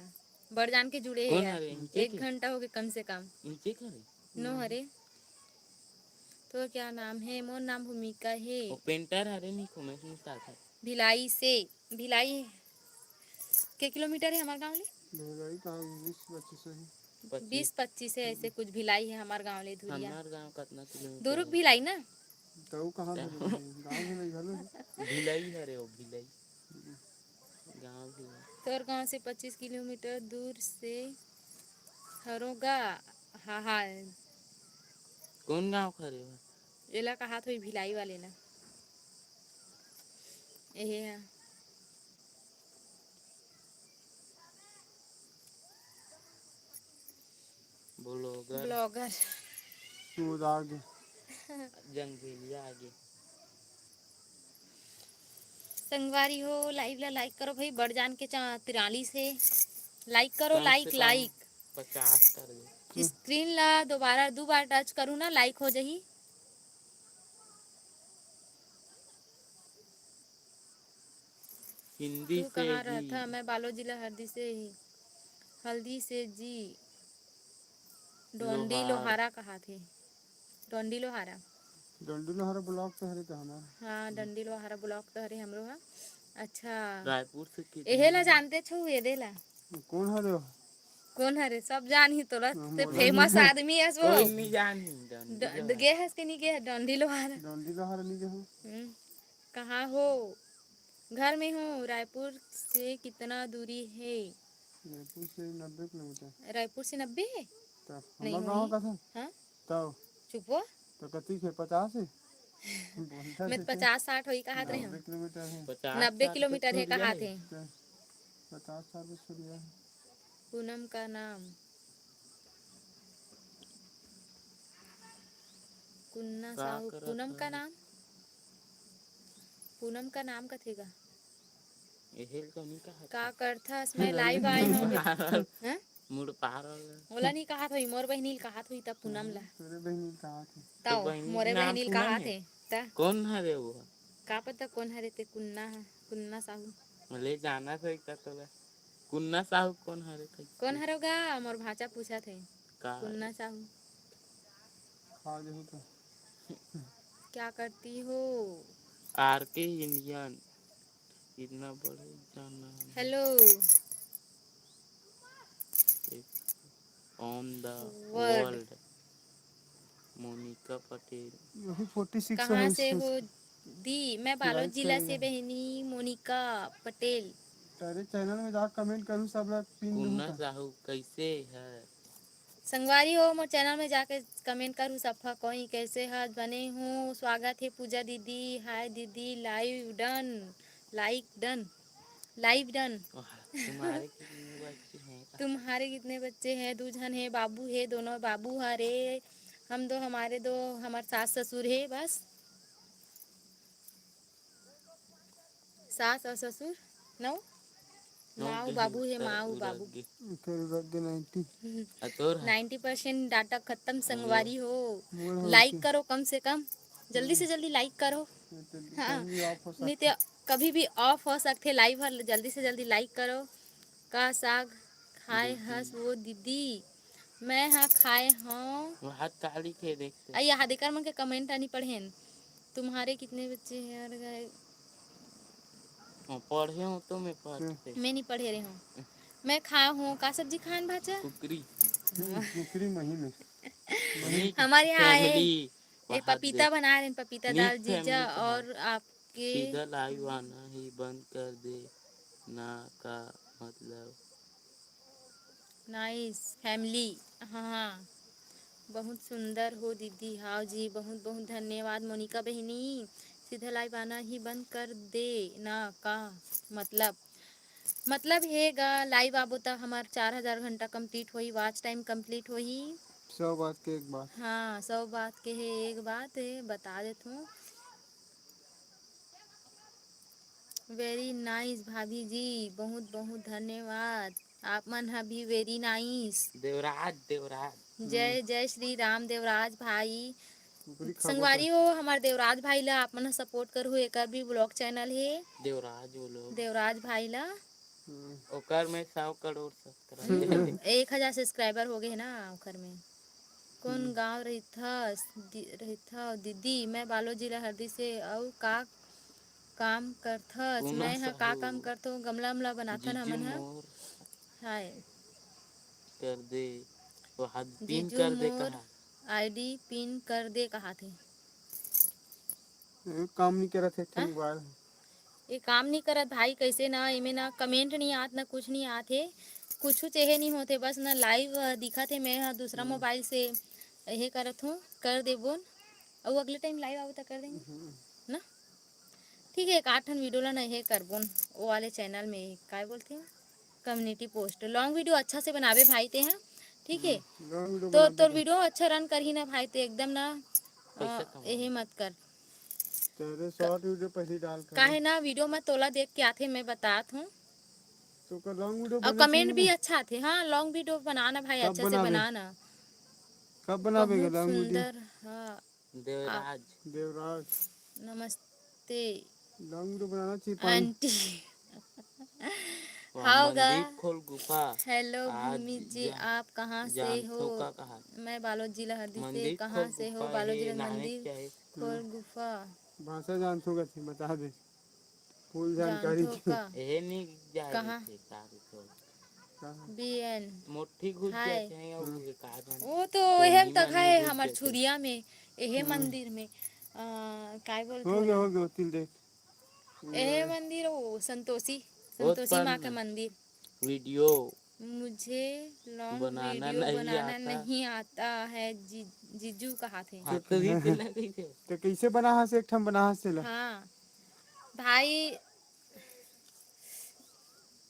बड़ जान के जुड़े हे कौन हा। हरे? इनके एक के? घंटा हो गए कम से कम। इनके के हरे? नो हरे। तो क्या नाम है? मोर नाम भूमिका है। वो पेंटर हरे नहीं, खुमेश निषाद है। भिलाई से, भिलाई के किलोमीटर है हमारे गांव ले? भिलाई का बीस पच्चीस है। पच्चीस। बीस पच्चीस है, ऐसे कुछ भिलाई है हमारे गांव ले धुरिया। हमार गांव कितना किलोमीटर दुरुग है? भिलाई ना? तो कहाँ तब। भिलाई? गांव भिलाई घलो है। भिलाई हरे वो, भिलाई। गांव भिलाई। तोर गांव से पच्चीस किलोमीटर दूर से हरोगा। हाँ, हाँ। कौन गांव खरे हो? एला कहात होही भिलाई वाले ला। एहे हा। Blogger। Blogger। कूद आगे। जंगलिया आगे। संगवारी हो, live ला like करो भाई, बढ़ जान के चा-, तिरालीस हे। Like करो, कम से like, कम like। पचास कर दे। Screen ला दोबारा दू बार touch करू ना, like हो जाही। हिंदी तू से कहाँ जी। रहथा? मैं बालोद जिला हरदी से ही। हल्दी से जी। डोंडी लोहार। लोहारा कहाथे। डोंडी लोहारा। डोंडी लोहारा block तो हरे तो हमार। हाँ, डोंडी लोहारा block तो हरे हमरो हा। अच्छा। रायपुर से कितना एहे ला है? जानते छो, ये दे ला। कौन हरे वो? कौन हरे? सब जानही तोला, हम ते बोला famous नहीं। आदमी हस वो। कोई नहीं जानही, डोंडी ड-, लोहारा। गे हस के नहीं गे हस, डोंडी लोहारा। डोंडी लोहारा नहीं गे हो। हम्म। कहाँ हो? घर में हूँ। रायपुर से कितना दूरी है? रायपुर से नब्बे किलोमीटर। रायपुर से नब्बे है? तब नहीं हमर गाँव होही। का था? हाँ? तब। चुप हो। तो कति के पचास है? बोलता मैं तो कैसे? पचास साठ होही कहात रहे हूँ। नब्बे किलोमीटर है। पचास नब्बे साठ किलोमीटर तो है कहात है। तो पचास साठ से छोड़िया है। पूनम का नाम। कुन्ना का साहू, करत पूनम का हन? नाम? पूनम का नाम कथे गा? एहेल तो नहीं कहा का था। करथस? मैं live आए हूँ। मुड़ पार हैं? मुड़ पार हो गया। ओला नहीं कहा था, मोर बहिनी ल कहा था, तब पूनम ला। तेरे बहिनी ल कहा था। तो तब बहिनी मोरे के नाम बहिनी ल पूनम कहा है? थे, त? कौन हरे वो? का पता कौन हरे ते, कुन्ना है, कुन्ना साहू। ले जाना था एक तोला। कुन्ना साहू कौन हरे कही? कौन हरो गा? मोर भांचा पूछा थे। का कुन्ना हरे? साहू। खा जाहू तो। क्या करती हो? आर के इंडियन। इतना बड़े जाना है। Hello। On the World। World। Monika Patel. यही forty six कहाँ है से इसमें। हो दी? मैं बालोद like जिला करेगा। से बहनी मोनिका पटेल। तेरे channel में जाके comment करूँ, सब लोग pin दूँ कुन्ना का? साहू कैसे है? संगवारी हो, मोर channel में जाके comment करू, सफा कोई कैसे हस? बने हूँ, स्वागत है पूजा दीदी। Hi दीदी, live done, like done, live done। वाह, तुम्हारे कितने बच्चे हैं? तुम्हारे कितने बच्चे हैं? दू झन है, बाबू है, दोनों बाबू हरे। हम दो, हमारे दो, हमार सास ससुर है बस। सास और ससुर नौ? नौ माऊ के बाबू है, है, माऊ पूरा बाबू। के। एकर रख दे ninety। आ, तोर है? Ninety percent data खत्म, संगवारी हो। मोर हो like के। करो कम से कम, जल्दी से जल्दी like करो। ये तो हाँ। कभी भी off हो नहीं सकता। तो कभी भी off हो सकते live हर, जल्दी से जल्दी like करो। का साग खाए दीदी। हस वो दीदी? मैं हा खाए हूँ। वो हाथ काली के देखते। आ, ये हाथ एकर मन के comment आनी पढ़ेन। तुम्हारे कितने बच्चे हैं? और गए हाँ, पढ़े हो तो मैं पढ़ते। मैं नहीं पढ़े रहे हूँ। मैं खाए हूँ। का सब्जी खान भाचा? कुकरी। कुकरी महीने। महीने हमारे यहाँ है। Family। एक वहाँ पपीता दे। बना रहे हैं, पपीता mix दाल जीजा family का है। और आपके सीधा live आना ही बंद कर दे ना का मतलब? Nice family। हाँ, हाँ। बहुत सुंदर हो दीदी। हाँ जी, बहुत बहुत धन्यवाद मोनिका बहिनी। सीधा live आना ही बंद कर दे ना का मतलब? मतलब हे गा, live आबो त हमार चार हजार घंटा complete होही, watch time complete होही। सौ बात के एक बात। हाँ, सौ बात के हे एक बात हे, बता देत हूँ। Very nice भाभी जी, बहुत बहुत धन्यवाद। आप मन ह भी very nice। देवराज, देवराज। जय, हम्म। जय श्री राम देवराज भाई। कुकरी खाबो संगवारी का? हो, हमार देवराज भाई ला आप मन ह support करहु, एकर भी vlog channel हे। देवराज vlog। देवराज भाई ला। हम्म। ओकर में सौ करोड़ subscriber। एक हजार subscriber हो गए हे ना ओकर में। कौन हम्म। गाँव रहिथस, दि-, रहिथव दीदी? मैं बालोद जिला हरदी से। अउ का काम करथस? मैं ह का काम करथो? गमला उमला बनाथन हमन ह। हाय। कर दे, वो हाथ pin जीजू कर दे मोर कहा। ID pin कर दे कहाथे। ए, काम नहीं करत हे, हाँ? Mobile। ये काम नहीं करत भाई, कैसे ना, एमे ना comment नहीं आत, ना कुछ नहीं आत हे, कुछ चेहे नहीं होते, बस ना live, अ, दिखत हे। मैं ह दूसरा हम्म। Mobile से ये करत हूँ, कर देबो न। अउ अगले टाइम लाइव आबो त कर देंगे ना। ठीक है, एक आठ ठन वीडियो ला ना हे करबोन, वो वाले चैनल में काय बोलथे, कम्युनिटी पोस्ट, लॉन्ग वीडियो अच्छा से बनाबे भाई ते, हाँ। ठीक है, तो तोर वीडियो अच्छा रन करही ना भाई ते, एकदम ना। यही मत कर। तेरे शॉर्ट वीडियो पहले डाल कर। काहे ना, वीडियो में तोला देख के आथे, मैं बतात हूँ। तो का लॉन्ग वीडियो और कमेंट भी अच्छा आथे। हाँ, लॉन्ग वीडियो बनाना भाई, अच्छा से बनाना। कब बनाबे लॉन्ग वीडियो? सुंदर, हाँ। देवराज। देवराज। नमस्ते। लॉन्ग वीडियो बनाना चाहिए, आंटी। हाव गा। मनदीप खोल गुफा। हेलो भूमि जी, आप कहाँ से हो? मैं बालोद जिला हरदी से। कहाँ से हो? बालोद जिला। मनदीप खोल गुफा। भाषा जानथो गा, बता दे। फुल जानकारी। एहे नहीं जाए कहाँ? बीएन। मोटी घुस जाथे, वो तो एहे तक है हमर छुरिया में, एहे मंदिर में। काय बोलथे? हो गया, हो गया, तिल देख। एहे मंदिर, वो संतोषी, संतोषी माँ के मंदिर। वीडियो। मुझे लॉन्ग वीडियो बनाना नहीं आता है, जीजू कहा थे। तो कैसे बना हस, एक ठन बना हस तेला? हाँ भाई,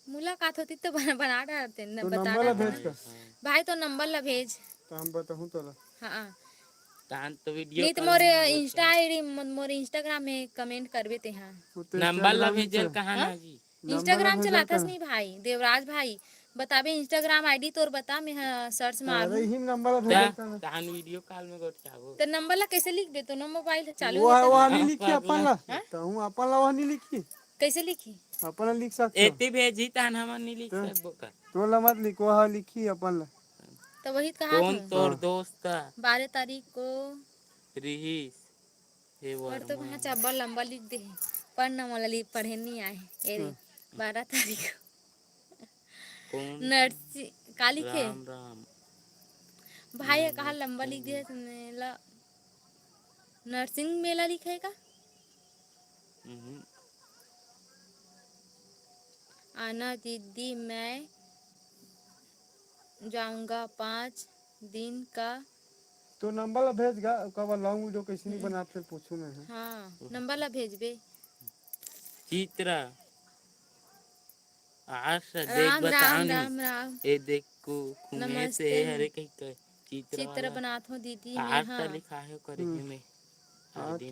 मुलाकात होती तो बना, बना डालते न, तो बता नंबर ला भेज कर। भाई तो नंबर ला भेज। तो हम बताहूँ तोला। हाँ। तान तो वीडियो नहीं तो मोर इंस्टा आईडी, मोर इंस्टाग्राम में कमेंट करबे ते। हाँ। नंबर ला भेजल कहाँ ना जी? इंस्टाग्राम चलाथस नहीं भाई, देवराज भाई, बताबे इंस्टाग्राम आईडी तोर बता, मैं सर्च मारू। अरे ही नंबर ला भेज देता ना। तान वीडियो कॉल में गोठियाबो। तो नंबर ला कैसे लिख दे? तो नो मोबाइल चालू वो, वो नहीं लिखी अपन ला। तो हूँ अपन ला वो नहीं लिखी। कैसे लिखी? अपन ला लिख सकते हो। एती भेजी तान हमन नहीं लिख सकबो का? तो ला मत लिख, वो लिखी अपन ला। तो वही कहा कौन तोर दोस्त? बारह तारीख को रिहिस। हे पर तो वर्मा। वहाँ चब्बा लंबा लिख दे हे। पढ़ ना मोला लिख, पढ़े नहीं आए। ए रे, हाँ। बारह तारीख। कौन? नर्सी, का लिखे? राम, राम। भाई, कहाँ लंबा लिख दे हे, मेला, नर्सिंग मेला लिखे हे का? हम्म। आना दीदी, मैं जाऊंगा पाँच दिन का। तो नंबर ला भेज गा, ओकर बाद लॉन्ग वीडियो कैसे नहीं बनात, फिर पूछू मैं, हाँ। हाँ, नंबर ला भेजबे। चित्रा, आशा, देख राम, बताओ राम, नहीं। राम, राम। ए देख को, कुमे से नमस्ते। हरे कहीं कर, चित्रा चित्र वाला। बनात हो दीदी, आठ नेहा। तारीख आहे करे हम्म। में। आठ।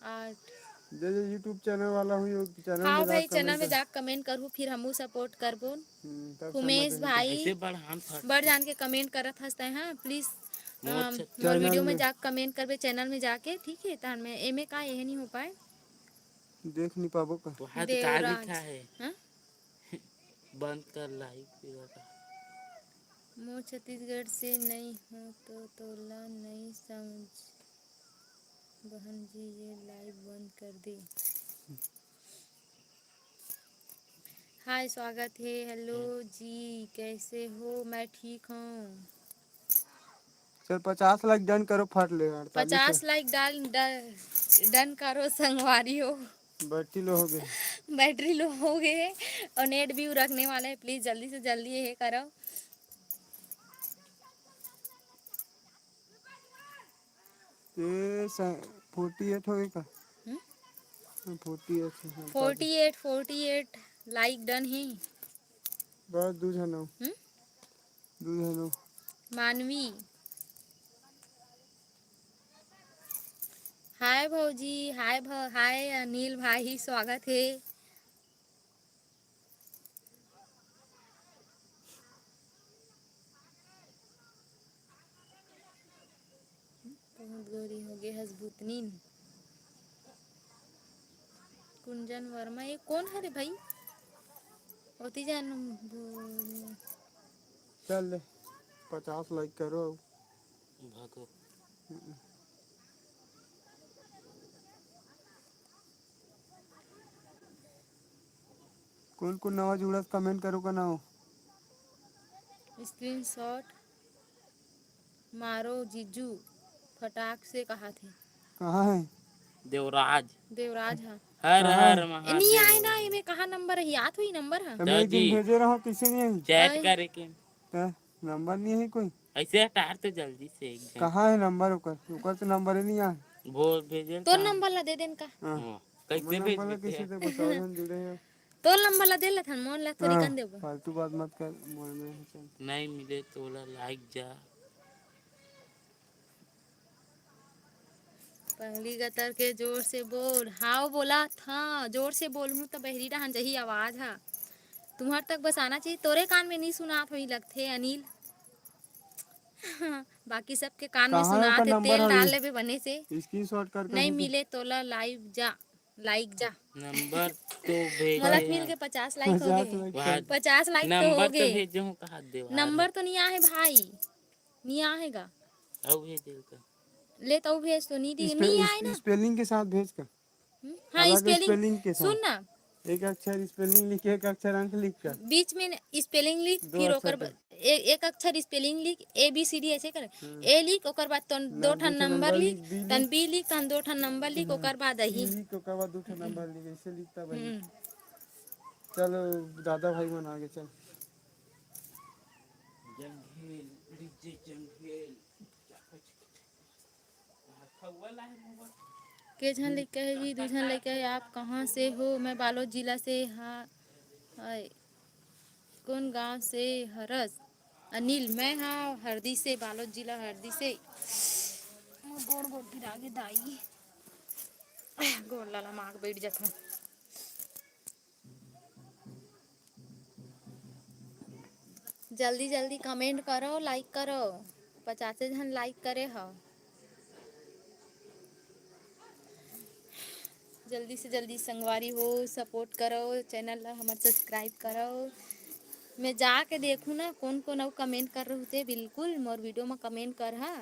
आठ। जे, जे YouTube चैनल वाला हुई, वो चैनल हाँ में भाई, जाके चैनल में जाके कमेंट करहू, फिर हमहू सपोर्ट करबो। हम्म, तब उमेश समझ में भाई, ऐसे बढ़ हम फट बढ़ जान के कमेंट करत हस तैं, हाँ, प्लीज, मोर अम, छत- मोर वीडियो में में। जाके कमेंट करबे, चैनल में जाके, ठीक है? तहन में एमे का, यह नहीं हो पाए। देख नहीं पाबो का? वहाँ तो का देवराज। लिखा है? हाँ? बंद कर लाइव पूरा का। मोर छत्तीसगढ़ से नहीं हो तो तोला नहीं समझ। बहन जी, ये लाइव बंद कर दे। हाय, स्वागत है। हेलो जी, कैसे हो? मैं ठीक हूँ। चल, पचास लाइक डन करो, फट ले यार, चालीस पचास लाइक डाल, डन, डन करो संगवारी हो। बैटरी लो हो गए। बैटरी लो हो गए है और नेट भी रखने वाला है। प्लीज जल्दी से जल्दी ये करो। ये स-, फोर्टी एट होगे का? हम्म? हाँ, फोर्टी एट है, हाँ, forty eight, forty at like done है। बस दू झन हो। हम्म? दू झन हो। मानवी। हाय भौजी, हाय भ-, हाय अनिल भाई, स्वागत है। बहुत गोरी हो गए हस भूतनीन। कुंजन वर्मा, ये कौन हरे भाई? ओती जान बोल। चल ले, पचास लाइक करो। भागो। हम्म। कोन कोन नवा जुड़त, कमेंट करो का नाव। स्क्रीनशॉट मारो जीजू, फटाक से कहा थे। कहाँ है? देवराज। देवराज, हाँ। हर कहाँ हर है? महादेव। ए, नहीं आए ना, एमे कहाँ नंबर है? याद हुई नंबर है? तो मैं एक दिन दादी। भेजे रहो, किसी नहीं आई? चैट करे के। तो नंबर नहीं है कोई? ऐसे हटार तो जल्दी से एक झन। कहाँ है नंबर ओकर? ओकर तो नंबर ही नहीं आए। वो भेजे तोर का? नंबर ला दे देन का? हाँ। हाँ, कैसे हमर भेज नंबर ला देते कैसे हैं? दे? बताओ, हम जुड़े हैं। तोर नंबर ला दे लेथन, मोर ला थोड़ी हाँ, कन देबो। फालतू बात मत कर, मोर में है, चल। नहीं मिले तोला लाइक जा। पंगली गतर के जोर से बोल। हाव बोला था, जोर से बोलहूँ त बहरी डहन जही आवाज हा। तुम्हर तक बस आना चाहिए, तोरे कान में नहीं सुनात होई लगथे अनिल। बाकी सबके कान में कहाँ है सुनात ओकर हे, नंबर तेल हवे? डाल लेबे बने से। स्क्रीनशॉट कर कर नहीं भेज। मिले तोला लाइव जा, लाइक जा। नंबर तो भेज मोला दे मिल यार। के पचास लाइक हो पचास गए। लाइक वाह। कर। पचास लाइक तो नंबर हो तो गए। भेजे हूँ, कहा दे वाह। नंबर तो नहीं आए भाई, नहीं आए गा। अउ भेज दे का? ले तो भेज तो नहीं दी, स्पे-, नहीं आए ना। स्पेलिंग के साथ भेज का? हम्म? हाँ, अलग स्पेलिंग। स्पेलिंग के साथ। सुन ना। एक अक्षर स्पेलिंग लिख, एक अक्षर अंक लिख कर। बीच में न-, स्पेलिंग लिख, दो फिर अक्षर ओकर के। ब-, ए-, एक अक्षर स्पेलिंग लिख, ए बी सी डी ऐसे कर। हम्म। ए लिख, ओकर बाद तन दो ना, ठन दो ठन नंबर नंबर लिख, लिख, बी तन लिख। बी लिख, तन दो ठन नंबर लिख, हम्म। ओकर बाद अही। लिख, ओकर बाद दो ठन नंबर लिख, ऐसे लिखता भाई। हम्म। चल, दादा भाई मन आगे, चल। जंघेल, डीजे जंघेल। के झन लइका हे जी, दू झन लइका हे। आप कहाँ से हो? मैं बालोद जिला से। हाँ, आय। कौन गांव से हरस? अनिल, मैं हाँ हरदी से, बालोद जिला हरदी से। मोर गोड़ गोड़ पिरा गे दाई, गोड़ ला लमाक बैठ जाथन। जल्दी जल्दी कमेंट करो, लाइक करो। पचासे झन लाइक करे हव। जल्दी से जल्दी संगवारी हो, सपोर्ट करो, चैनल ला हमर सब्सक्राइब करो। मैं जाके देखूँ ना, कौन कौन अउ कमेंट कर रहे होते, बिल्कुल मोर वीडियो में कमेंट कर हा।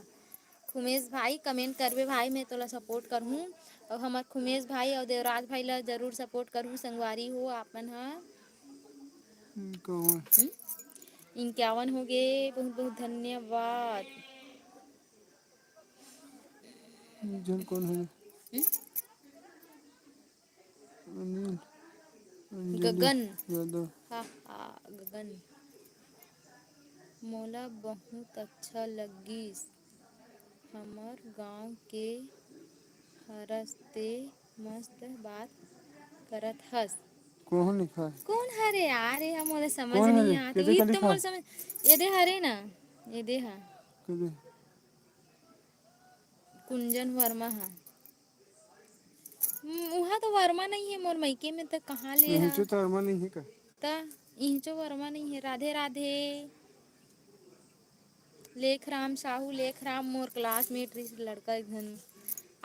खुमेश भाई, कमेंट करबे भाई, मैं तोला सपोर्ट करहूँ। अउ हमर खुमेश भाई अउ देवराज भाई ला जरूर सपोर्ट करहूँ संगवारी हो आप मन ह। हम्म, कौन? हम्म? इक्यावन हो गे, बहुत बहुत धन्यवाद। जन कौन है? हम्म? अनिल, अंजलि गगन। यादव। हाँ, हाँ, गगन। मोला बहुत अच्छा लगिस। हमर गांव के हरस, ते मस्त बात करत हस। कौन लिखा है? कौन हरे यार? ये मोला समझ कौन नहीं हरे? आत। केदे ये का तो लिखा मोला है? समझ, ये दे हरे ना, ये दे हा। केदे? कुंजन वर्मा हा। हम्म, उहाँ तो वर्मा नहीं है मोर मइके में, त कहाँ ले इहिंचो हा? तो वर्मा नहीं है का? त इहिंचो वर्मा नहीं है। राधे राधे। लेखराम साहू, लेखराम मोर क्लासमेट रहिस लड़का एक झन,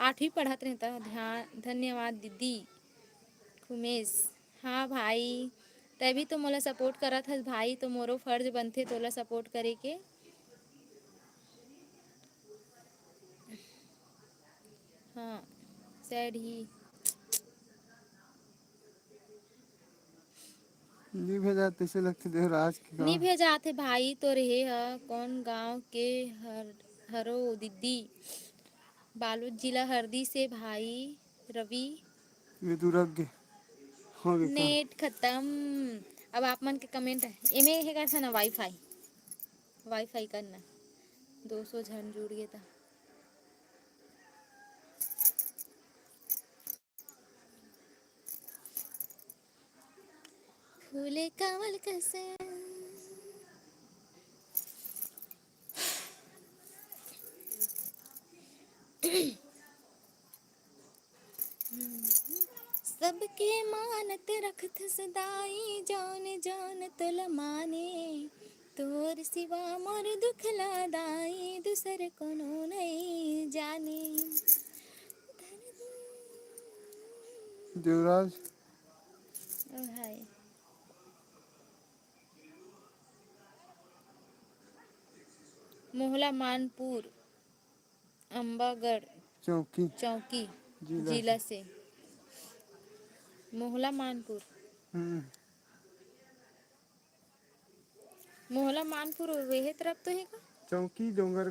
आठवीं पढ़त रहे त। ध्यान, धन्यवाद दीदी। खुमेश, हाँ भाई, तभी तो मोला सपोर्ट करत हस भाई, तो मोरो फर्ज बनथे तोला सपोर्ट करे के। हाँ, सैड ही। नी भेजात तइसे लगथे देवराज के नी गाँव। भेजात हे भाई, तो रहे ह कौन गाँव के हर-, हरो दीदी? बालोद जिला हरदी से भाई रवि। ये दूर अब गे। हो गे का? नेट खतम। अब आप मन के कमेंट है। एमे हे करथन ना वाईफाई। वाईफाई करना। दो सौ झन जुड़ गे त। फूले कमल कसन। सबके मानत रखथस दाई, जौन जौन तोला माने। तोर सिवा मोर दुख ला दाई, दूसर कोनो नइ जाने। देवराज। ओ भाई। मोहला मानपुर, अम्बागढ़ चौकी। चौकी जिला जिला से। से। मोहला मानपुर। हम्म। मोहला मानपुर वेहे तरफ तो हे का? चौकी डोंगर